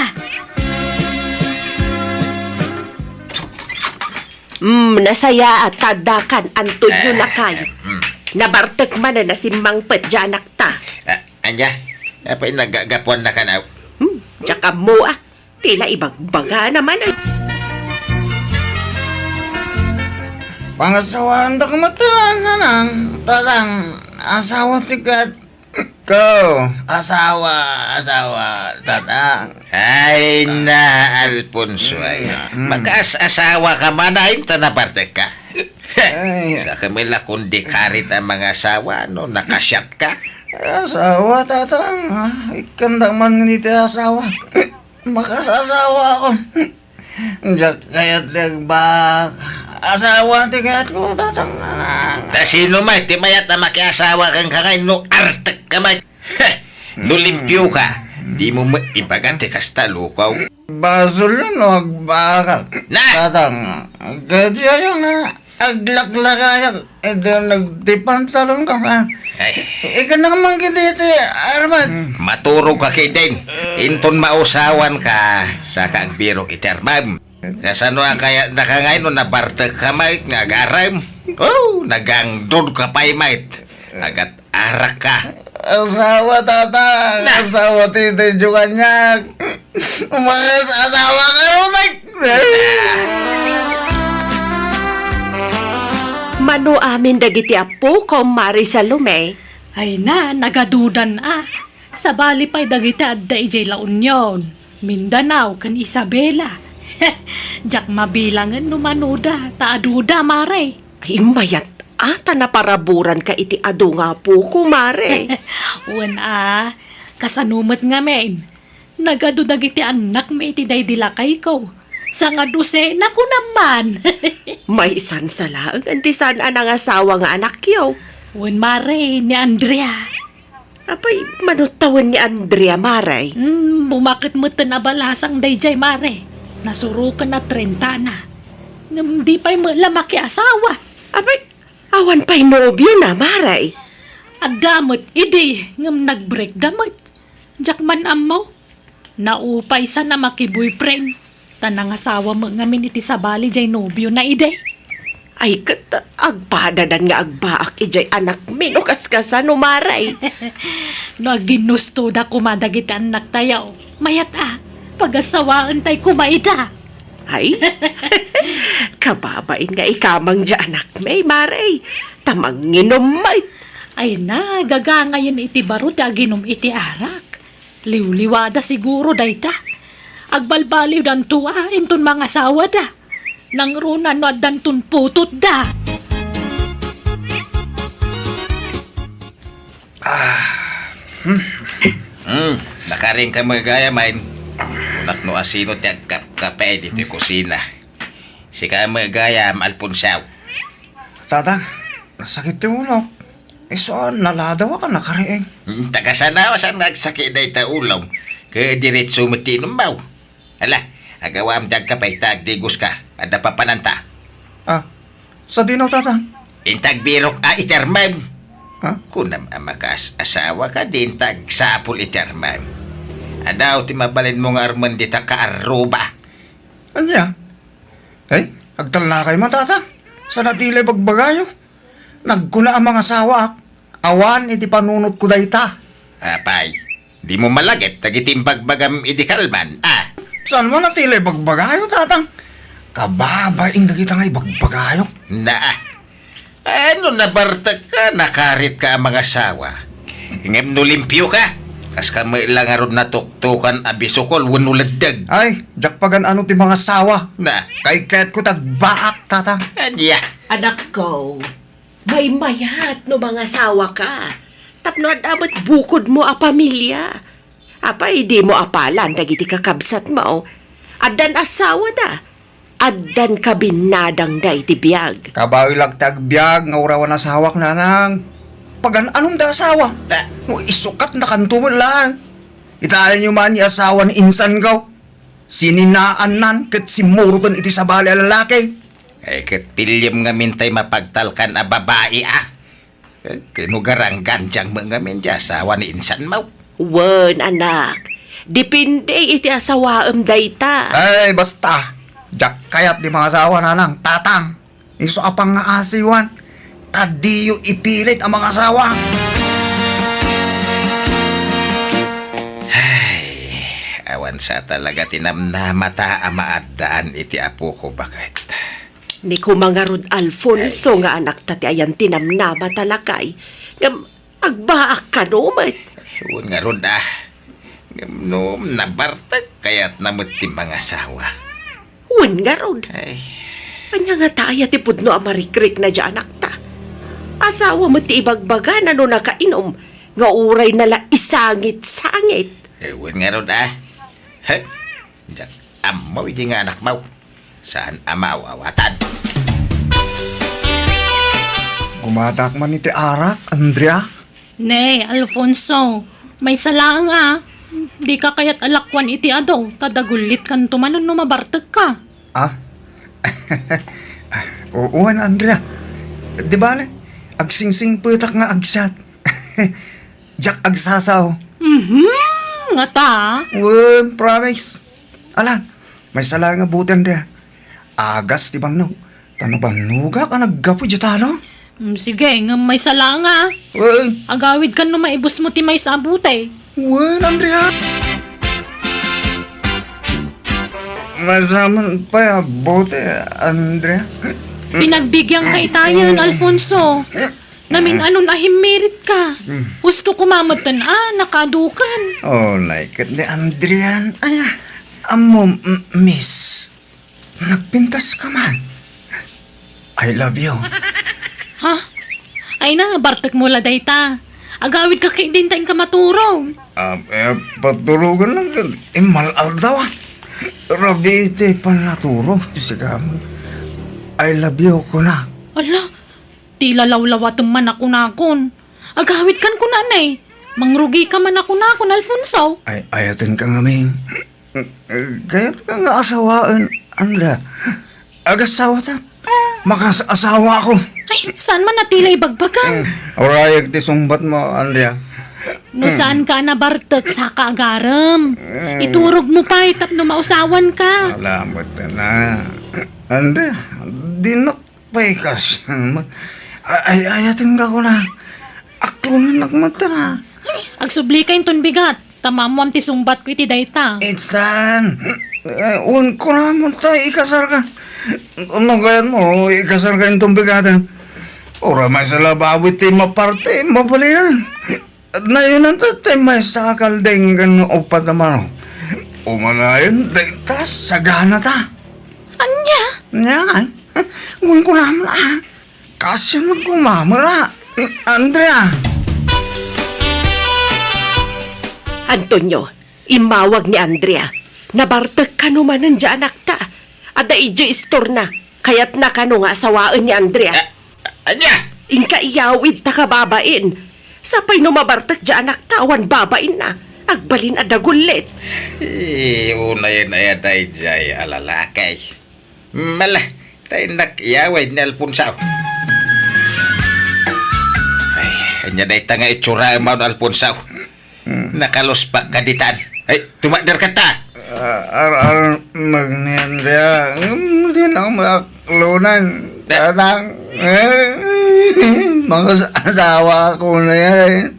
Mm, nasayaat ta addakan, Antonio, ah, lakay. Mm. Nabartek manen a simmangpet diay anakta. Ah, ania? Apay nagagapuan na kanaw? Hmm, diak ammo, ah. Tila ibagbagana manen. Pangasawaandak met, Nanang, Tatang, asawa ti ket ko. Asawa, asawa, Tatang. Ay na, Alfonso, ay. Mm. Makaas-asawa ka man, ay, ta nabartek ka. Ay. Sa kamila kundi karit a mangasawa, no, nakasiat ka. Asawa, Tatang, ah. Ikkandak man iti asawa. Makasasawa ako. Diak kayat ti agbaak. Asawa ti kayatko, Tatang. Ta sino met ti mayat a makiasawa kenka ngay no artek ka met? Heh! No limpio ka, di mo met ibaga ti kasta, lukaw. Basol no agbaak. Na! Tatang, kadi aya nga aglaklakayak, iti nagtipantalon ka, ha? Ay. Ikana man kadi ti armat. Maturog ka ketdin. Inton mausawan ka, saka agbirok iti armam. Kasano a kayat daka ngay no nabartek ka met nga agarem? Oh, nagangdod ka pay met. Agat-arak ka. Asawa, Tatang. Na. Asawa ti, ti Dios kaniak. Umayos, asawa ka, Rutek. Mano amin dagiti appo, Kumare Salome? Ay na, nagadudan a. Sabali pay dagiti adda idiay La Union, Mindanao, ken Isabela. Diak mabilangen no manoda, ta aduda, Mare. Ay, mayat a, ta naparaburan ka iti adu nga apoko, Mare. Wen a, kasano met ngamin? Nagadu dagiti annakmi iti daydi lakayko. Sangadusena, kunam man. Maisansa laeng ti saan a nangasawa nga anakyo. Wen, Mare, ni Andrea. Apay, mano tawen ni Andrea, Mare? Hmm, bumaket metten a balasang daydiay, Mare. Nasuroken a trentana. Ngem di pay met la makiasawa. Apay, awan pay nobiona, Mare? Adda met idi, ngem nagbreakda met. Diak man ammo. Naupaysan a makiboyfriend, ta nangasawa met ngamin iti sabali diay nobiona idi. Ay, ket agpadadan nga agbaak idiay anakmi no kaskasano, Mare. No aginnustoda koma dagiti annaktayo, mayat a, pagasawaentay koma ida. Ay, kababain nga ikamang diay anakmi, Mare, ta manginom met. Ay na, gagangayen iti baro ti aginom iti arak. Liwliwada siguro dayta. Agbalbaliwdanto a inton mangasawada. Nangruna no addanton putotda. Ah. Hmm. Hmm, nakaring ka met gayam, ay. Kunak no asino ti agkapkape ditoy kusina. Sika met gayam, Alfonso. Tata, sakit ti ulok. Isu a naladaw a nakariing. Hmm, ta kasano a saan nga agsakit dayta ulom? Ket diretso met ti inummo. Ala, agawam ti agkape ta agdigoska. Adda papananta. Ah, sadino, Tata? Inta agbirok a iti armem. Ha? Kunam a makaas-asawa ka, di inta agsapul iti armem. Adaw ti mabalinmo nga armen dita kaarruba. Ania? Ay, agtalnakay man, Tata. Saan a ti la ibagbagayo? Nagkuna a mangasawaak, awan iti panunotko dayta. Apay, dimo malagip dagiti imbagbagam idi kalman, a? Saan man a ti la ibagbagayo, Tatang? Kababain dagita nga ibagbagayo. Naa. Ano, nabartek ka, nakarit ka a mangasawa? Ngem no limpio ka, Kas ka met la ngarud natuktokan a bisukol wenno leddeg. Ay, diak pagan-ano ti mangasawa. Na. Kay kayatko ti agbaak, Tatang. Ania? Anakko, maymayat no mangasawaka. Tapno adda met bukodmo a pamilia. Apay, dimo apalan dagiti kakabsatmo? Addan asawada. Addan kabinnadangda iti biag. Kabaelak ti agbiag nga uray awan asawak, nanang. Pagan-anom da asawa? Ah. No isukatnakanto met laeng. Kitaenyo man ti asawa ni insanko. Sininaannan ket simmuroten iti sabali a lalaki. Ay, ket piliem ngamin tay mapagtalkan a babai, a. Eh, kinugaranggan diang met ngamin ti asawa ni insanmo. Wen, anak. Depende iti asawaem dayta. Ay, basta. Diak kayat ti mangasawa, nanang, tatang. Isu a pangngaasiwan. Ta diyo ipilit a mangasawa. Ay, awan sa talaga ti namnamata a maaddaan iti apoko, baket. Ni koma ngarud, Alfonso, ay, nga anakta ti ayan ti namnamata, lakay, ngem agbaak kano met. Wen ngarud, a. Ngem no nabartek, kayatna met ti mangasawa. Wen ngarud. Ay. Ania ngata aya ti pudno a marikrikna diay anakta? Asawa met ti ibagbagana no nakainom, nga urayna la isangit-sangit. Eh, wen ngarud, a. He? Diak ammo idi nga anakmo. Saan a maaw-awatan. Gumatak man iti arak, Andrea. Ne, Alfonso, maysa laeng a. Dika kayat a lakuan iti adu, ta dagullitkanto manen no mabartekka. Ah? Wen, Andrea. Di bale, agsingsingpetak nga agsiat. Diak agsasao. Mhm, ngata? Wen, promise. Ala, maysa laeng a buteng dia. Agas ti bannog. Ta nabannogak a naggapu diay talon. Mm, sige, ngem maysa laeng a. Wen. Agawidkan no maibusmo ti maysa a buteng. Wen, Andrea. Maysa man pay a buteng, Andrea. Pinagbiagka itayen, Alfonso. Namin-anon a himmiritka. Mm. Husto koma metten a nakaadukan. Oh, like it ni Andrian. Ay, ah, ammo, m-, miss. Nagpintas ka man. I love you. Ha? Ay na, bartekmo la dayta. Agawidka ketdi ta inka maturog. Ah, eh, paturogen lang ket immal-aldaw, ah. Rabii ti pannaturog, sika man. I love you, kunak. Ala, ti lalawlawatem man a kunakon. Agawidkan kunana, eh. Mangrugika man a kunakon, Alfonso. Ay, ayatenka ngamin. Kayatka nga asawaen, Andrea. Agasawata. Makas-asawa ako. Ay, saan man a ti la ibagbagam? Mm. Urayag ti sungbatmo, Andrea. No saanka a nabartek, saka agarem. Mm. Iturogmo pay tapno mausawanka. Ala met na. Andrea, dinak pay kas-, ay, ay, ayatenka kuna. Aklonan ak met na. Ay, agsubli ka inton bigat. Ta maammoam ti sungbatko iti dayta. Itan, eh, wen kunamon ta ikasarka. No kayatmo, ikasarka inton bigaten. Uray maysa la bawi ti maparte, mabalinan. Nayonanta ti maysa a kalding ken uppat a manok. Umanayon dayta, saganata. Ania? Ania ngay? Wen kunamon, a. Kasano koma met la, Andrea? Antonio, immawag ni Andrea. Nabartek kano manen diay anakta. Adda idiay istorna. Kayatna kano nga asawaen ni Andrea? A-, ania? Inka iyawid ta kababain. Sapay no mabartek diay anakta awan babainna. Agbalin a dagullit. Eh, unayen aya daydiay a lalaki. Mala, ta innak iyawid ni Alfonso. Ay, ania dayta nga itsuram, Alfonso? Hmm. Nakaluspakka ditan. Ay, tumakderka ta. Ah, ar-, ar-, magni Andrea. Hmm, dinak maaklonan. Da- Tatang. Eh, mga asawa ko na yan.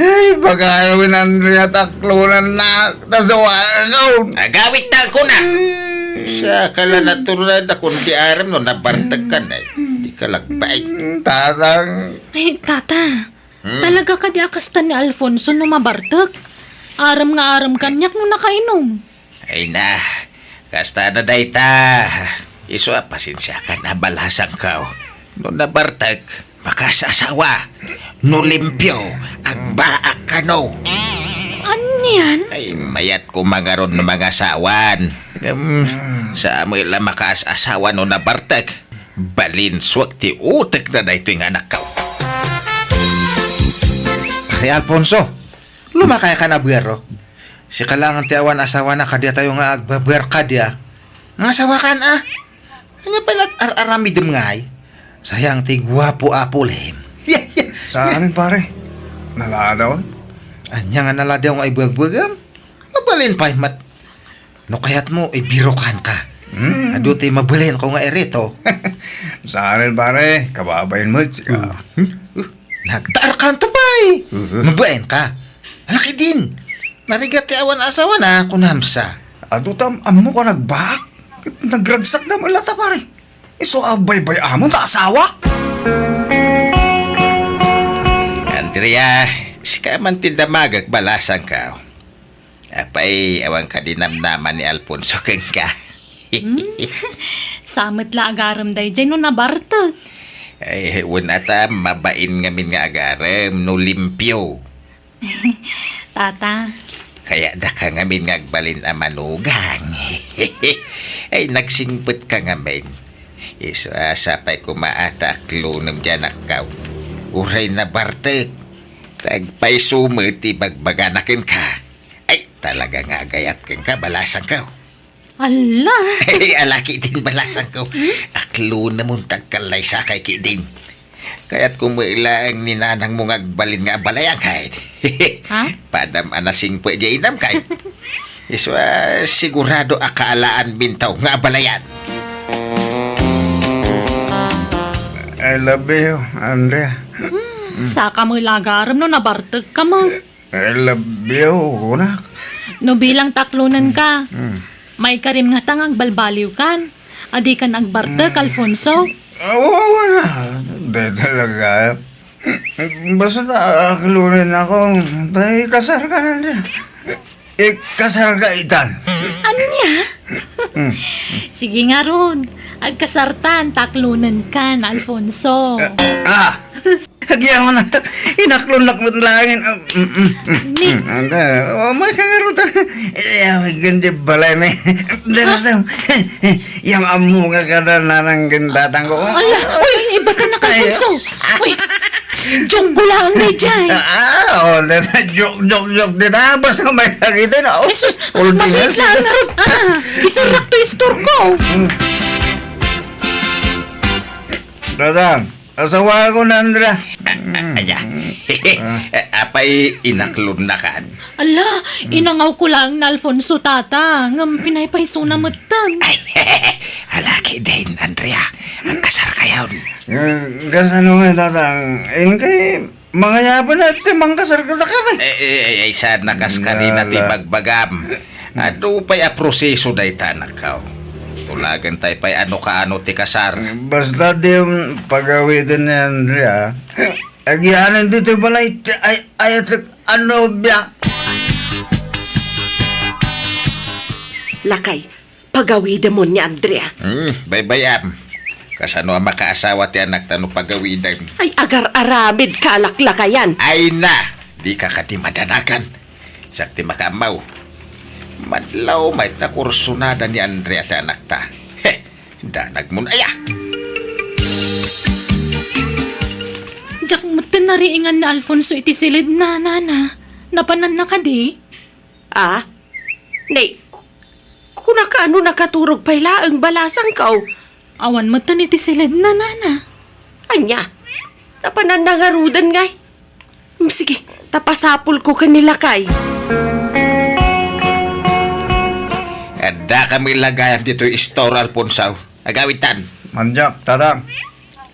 Ay, pagayawin Andrea, taklonan na. Tasawa ko. Agawid ta ko na. Sa kala natural na kundi aram no nabartag ka na. Di ka lagbaig. Tatang. Ay, tata. Hmm. Talaga kadi a kasta ni Alfonso no mabartek? Arem nga arem kaniak no nakainom. Ay na, kasta na dayta. Isu a pasensiakan a balasangko. No nabartek, makaas-asawa. No limpio, agbaak kano. Anian? Ay, mayat ko mangaron no mangasawan. Em, sa amoy la makaas-asawa no nabartek. Balinsuak ti utek na daytoy nga anakko. Pare Alfonso, lumakay ka na buero. Sika lang ti awan asawana kadiatayo nga agbabuer kadia. Nga asawa kan, ah? Anya pala ar-aramidem ngay? Sayang ti guapo a pulem. Saan, pare? Naladaw? Anya nga naladaw nga ibuagbuagam? Mabalin pay met. No kayatmo, ibirokan ka. Hmm. Adu ti mabalinko nga irito. Saan, pare? Kababain mo, sika. Hmm? Uh, nagtaarkan to, pay. Uh-huh. Mabain ka. Alaki din. Narigat ti awan asawa na, kunamsa. Adu tam, ammo ka nagbak? Nagragsak na malata, pare. Isu a baybay-amon ta asawa? Andrea, sika man ti damagek balasangko. Apay, awan kadi namnama ni Alfonso kenka? Hmm? Sa met la agarem daydiay no nabartek. Ay, wen ata, mabain ngamin nga agarem no limpio. Tata. Kaya daka ngamin nga agbalin a manugang. Ay, nagsingpet ka ngamin. Isu a sapay koma a ta aklonem diay anakko. Uray nabartek. Ta agpayso met ti bagbagana kenka. Ay, talaga nga agayat kenka, balasangko. Ala! Ay, alaki din balasangko. Hmm? Aklonemon ta agkallaysakay kidin. Kayatko met laeng ni nanangmo nga agbalin nga abalayan kay. Ha? Padam a nasingpet diay inam kay. Isu a sigurado a kaalaan mintaw nga abalayan. I love you, Andrea. Hmm, saka met la agarem no nabartek ka met. I love you, kunak. No bilang ta aklonen ka. Mm. Maikarim ngata nga agbalbaliw kan. Adi kan agbartek, Alfonso. Ah, wa-, wala. Di talaga. Basta aklonen ako. Tay, kasar ka na. Ikasar ka itan. Ania? Mm. Sige ngarud. Agkasartan, ta aklonen kan, Alfonso. Ah, ah. Agyaman na. Inaklon na met laeng. Ah, mm, mm, mm, Ni- mm. Anda, oh, may kagaro ta. Eh, may ganda balay, may. Dala sa. Yang ammo nga kada nanang gindatang ko. Ala, uy, iba ka na ka, Ay, Bunso. Uy, joke ko lang na dyan. Ah, oh, na, na, joke, joke, joke din, ah. Basta may nakita na, oh. Jesus, All maliit business. Lang na ron. Ah, isarak to istor ko. Mm. Dadang. Asawa ko na, Andra. Anya? Apay inaklon na kan? Ala, inangaw ko lang na Alfonso, tata. Ngem pinaypayso na metten. Ay, alaki din, Andrea. Agkasar kayon. Eh, kasano nga, tata? Inkay, mangayaban na ti mangkasar ka, tata, kami. Eh, eh, eh, ay, saan nakas kanina ti Nala. Bagbagam? Adu pay a proseso dayta, anakko. Tulagan tay pay ano kaano ti kasar. Basta di pagawiden ni Andrea. Agianan dito balay ti ay, ayatek a nobia. Lakay, pagawidemon ni Andrea. Hmm, baybayam. Kasano a makaasawa ti anakta no pagawidem? Ay, agar-aramid kalaklakayan. Ay na, di ka kadi madanagan. Siak ti makaammaw. Madlaw met a kursunada ni Andrea ti anakta. He, danagmon aya. Diak metten nariingan ni Alfonso iti siled na, nana. Napananna kadi? Ah? Nay, ku-, kunaka ano nakaturog pay laeng balasangko? Awan metten iti siledna, nana. Anya? Napananna ngaruden ngay? Mm, sige, ta pasapulko ken ni lakay. Adda kami lagayam ditoy istor, Alfonso. Agawidtan. Mandiak, tatang.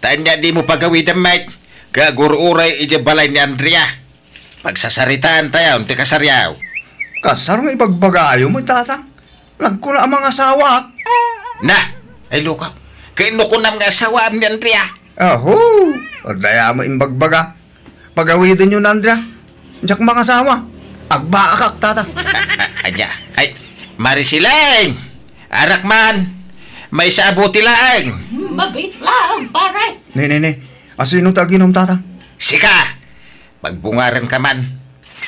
Tanya di mo pagawidem, Mike. Kagur-uray iti balay ni Andrea. Pagsasaritaan tayo, ti kasaryaw. Kasar nga ibagbagayo mo, tatang. Nagkuna a mangasawaak. Na, ay lukaw. Kay no kunam nga asawaam ni Andrea. Aho, adda mo imbagbaga. Pagawidenyo na, Andrea. Diak mangasawa. Agbaakak, tata. A-, a-, ania? Ay, Marisileng! Arak man! Maysa a buti laeng! Mabit lang, pare! Ne, ne, ne. Asino ti aginom, tata? Sika! Magbungarenka man.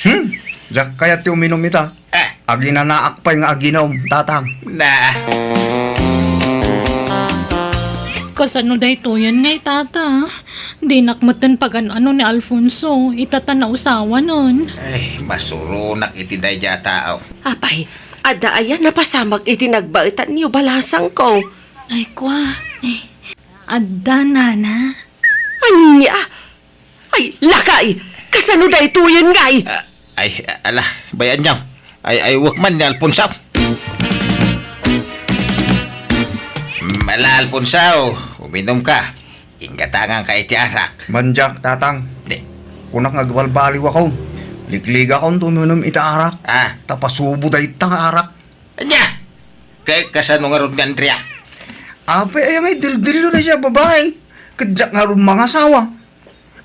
Hmm, diak kayat ti uminom ita. Eh. Aginanaak pay nga aginom, tatang. Na. Kasano daytoyen ngay, tata? Dinak metten pagan-ano ni Alfonso, ita ta nausawanen. Ay, masuronak iti daydiay a tao. Apay, adda aya napasamak iti nagbaetanyo, balasangko? Ay, kwa. Eh, adda, nana. Ania? Ay, lakay! Kasano daytoyen ngay? Ah, ay, ala, bay-anyo. Ay, ay, wek man ni Alfonso. Mm, ala, Alfonso, uminom ka. Inggatangan ka iti arak. Mandiak, tatang. Di. Kunak nga agbalbaliw ako. Likliga akon tuminum iti arak. Ah. Ta pasubo dayta nga arak. Ania? Kay kasano ngarud nga Andrea? Apay aya nga idildillo na siya, babae. Ket diak ngarud mangasawa.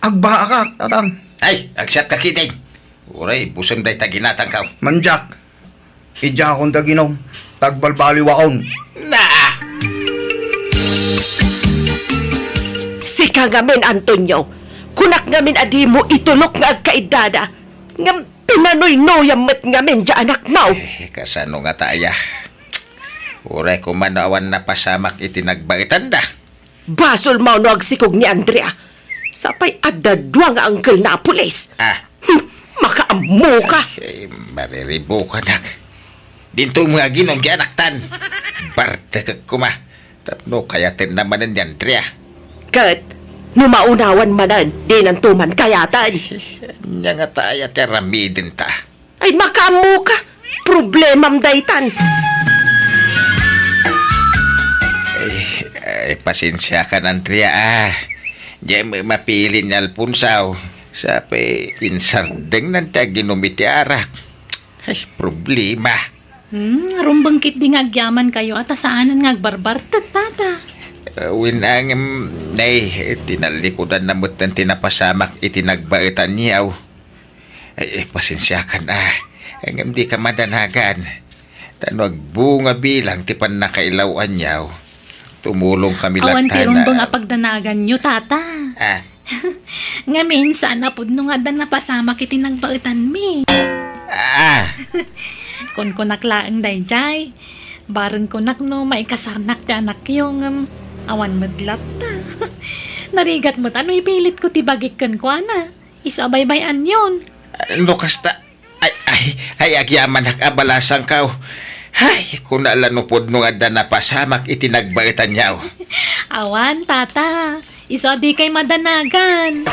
Agbaakak, tatang. Ay, agsiak ka ketdin. Uray, buseng dayta ginatangko. Mandiak. Idiakon ta aginom. Ta agbalbaliwakon. Na! Sika ngamin, Antonio. Kunak ngamin a dimo itulok nga agkaiddada. Ngem pinanuynoyam met ngamin diay anakmo. Eh, kasano ngata aya? Uray koma no awan napasamak iti nagbaetanda. Basolmo no agsikog ni Andrea. Sapay adda dua nga angkelna a pulis. Ah. Hmm, makaammoka. Eh, mariribukanak. Dinto nga aginom diay anaktan. Bartekek koma. Tapno kayatenna manen ni Andrea. Ket, no maunawan manen, dinanto man kayaten. Ania ngata aya ti aramidenta? Ay, makaammoka. Problemam daytan. Ay, ay, pasensiakan, Andrea, ah. Diay met mapilit ni Alfonso. Sapay, insardengnan ti aginom iti arak. Ay, problema. Hmm, rumbeng ketdi nga agyamankayo a ta saanen nga agbarbartek, tata. Ah, wen, ngem, nay, tinallikudanna metten ti napasamak iti nagbaetanyo. Ay, ay, pasensiakan, ah. Ngem dika madanagan. Ta no agbunga bilang ti pannakailaw-anyo, tumulongkami latta. Awan ti rumbeng a pagdanaganyo, tata. Ah. Ngamin, saan a pudno nga adda napasamak iti nagbaetanmi. Ah. Kunkunak laeng daydiay. Bareng kunak no maikasarnak ti anakyo, ngem awan met latta. Narigat met a no ipilitko ti bagik kenkuana. Isu a baybay-anyon. No kasta, ay, ay, ay, agyamanak a balasangko. Ay, kuna la no pudno nga adda napasamak iti nagbaetanyo. Awan, tata. Isu a dikay madanagan.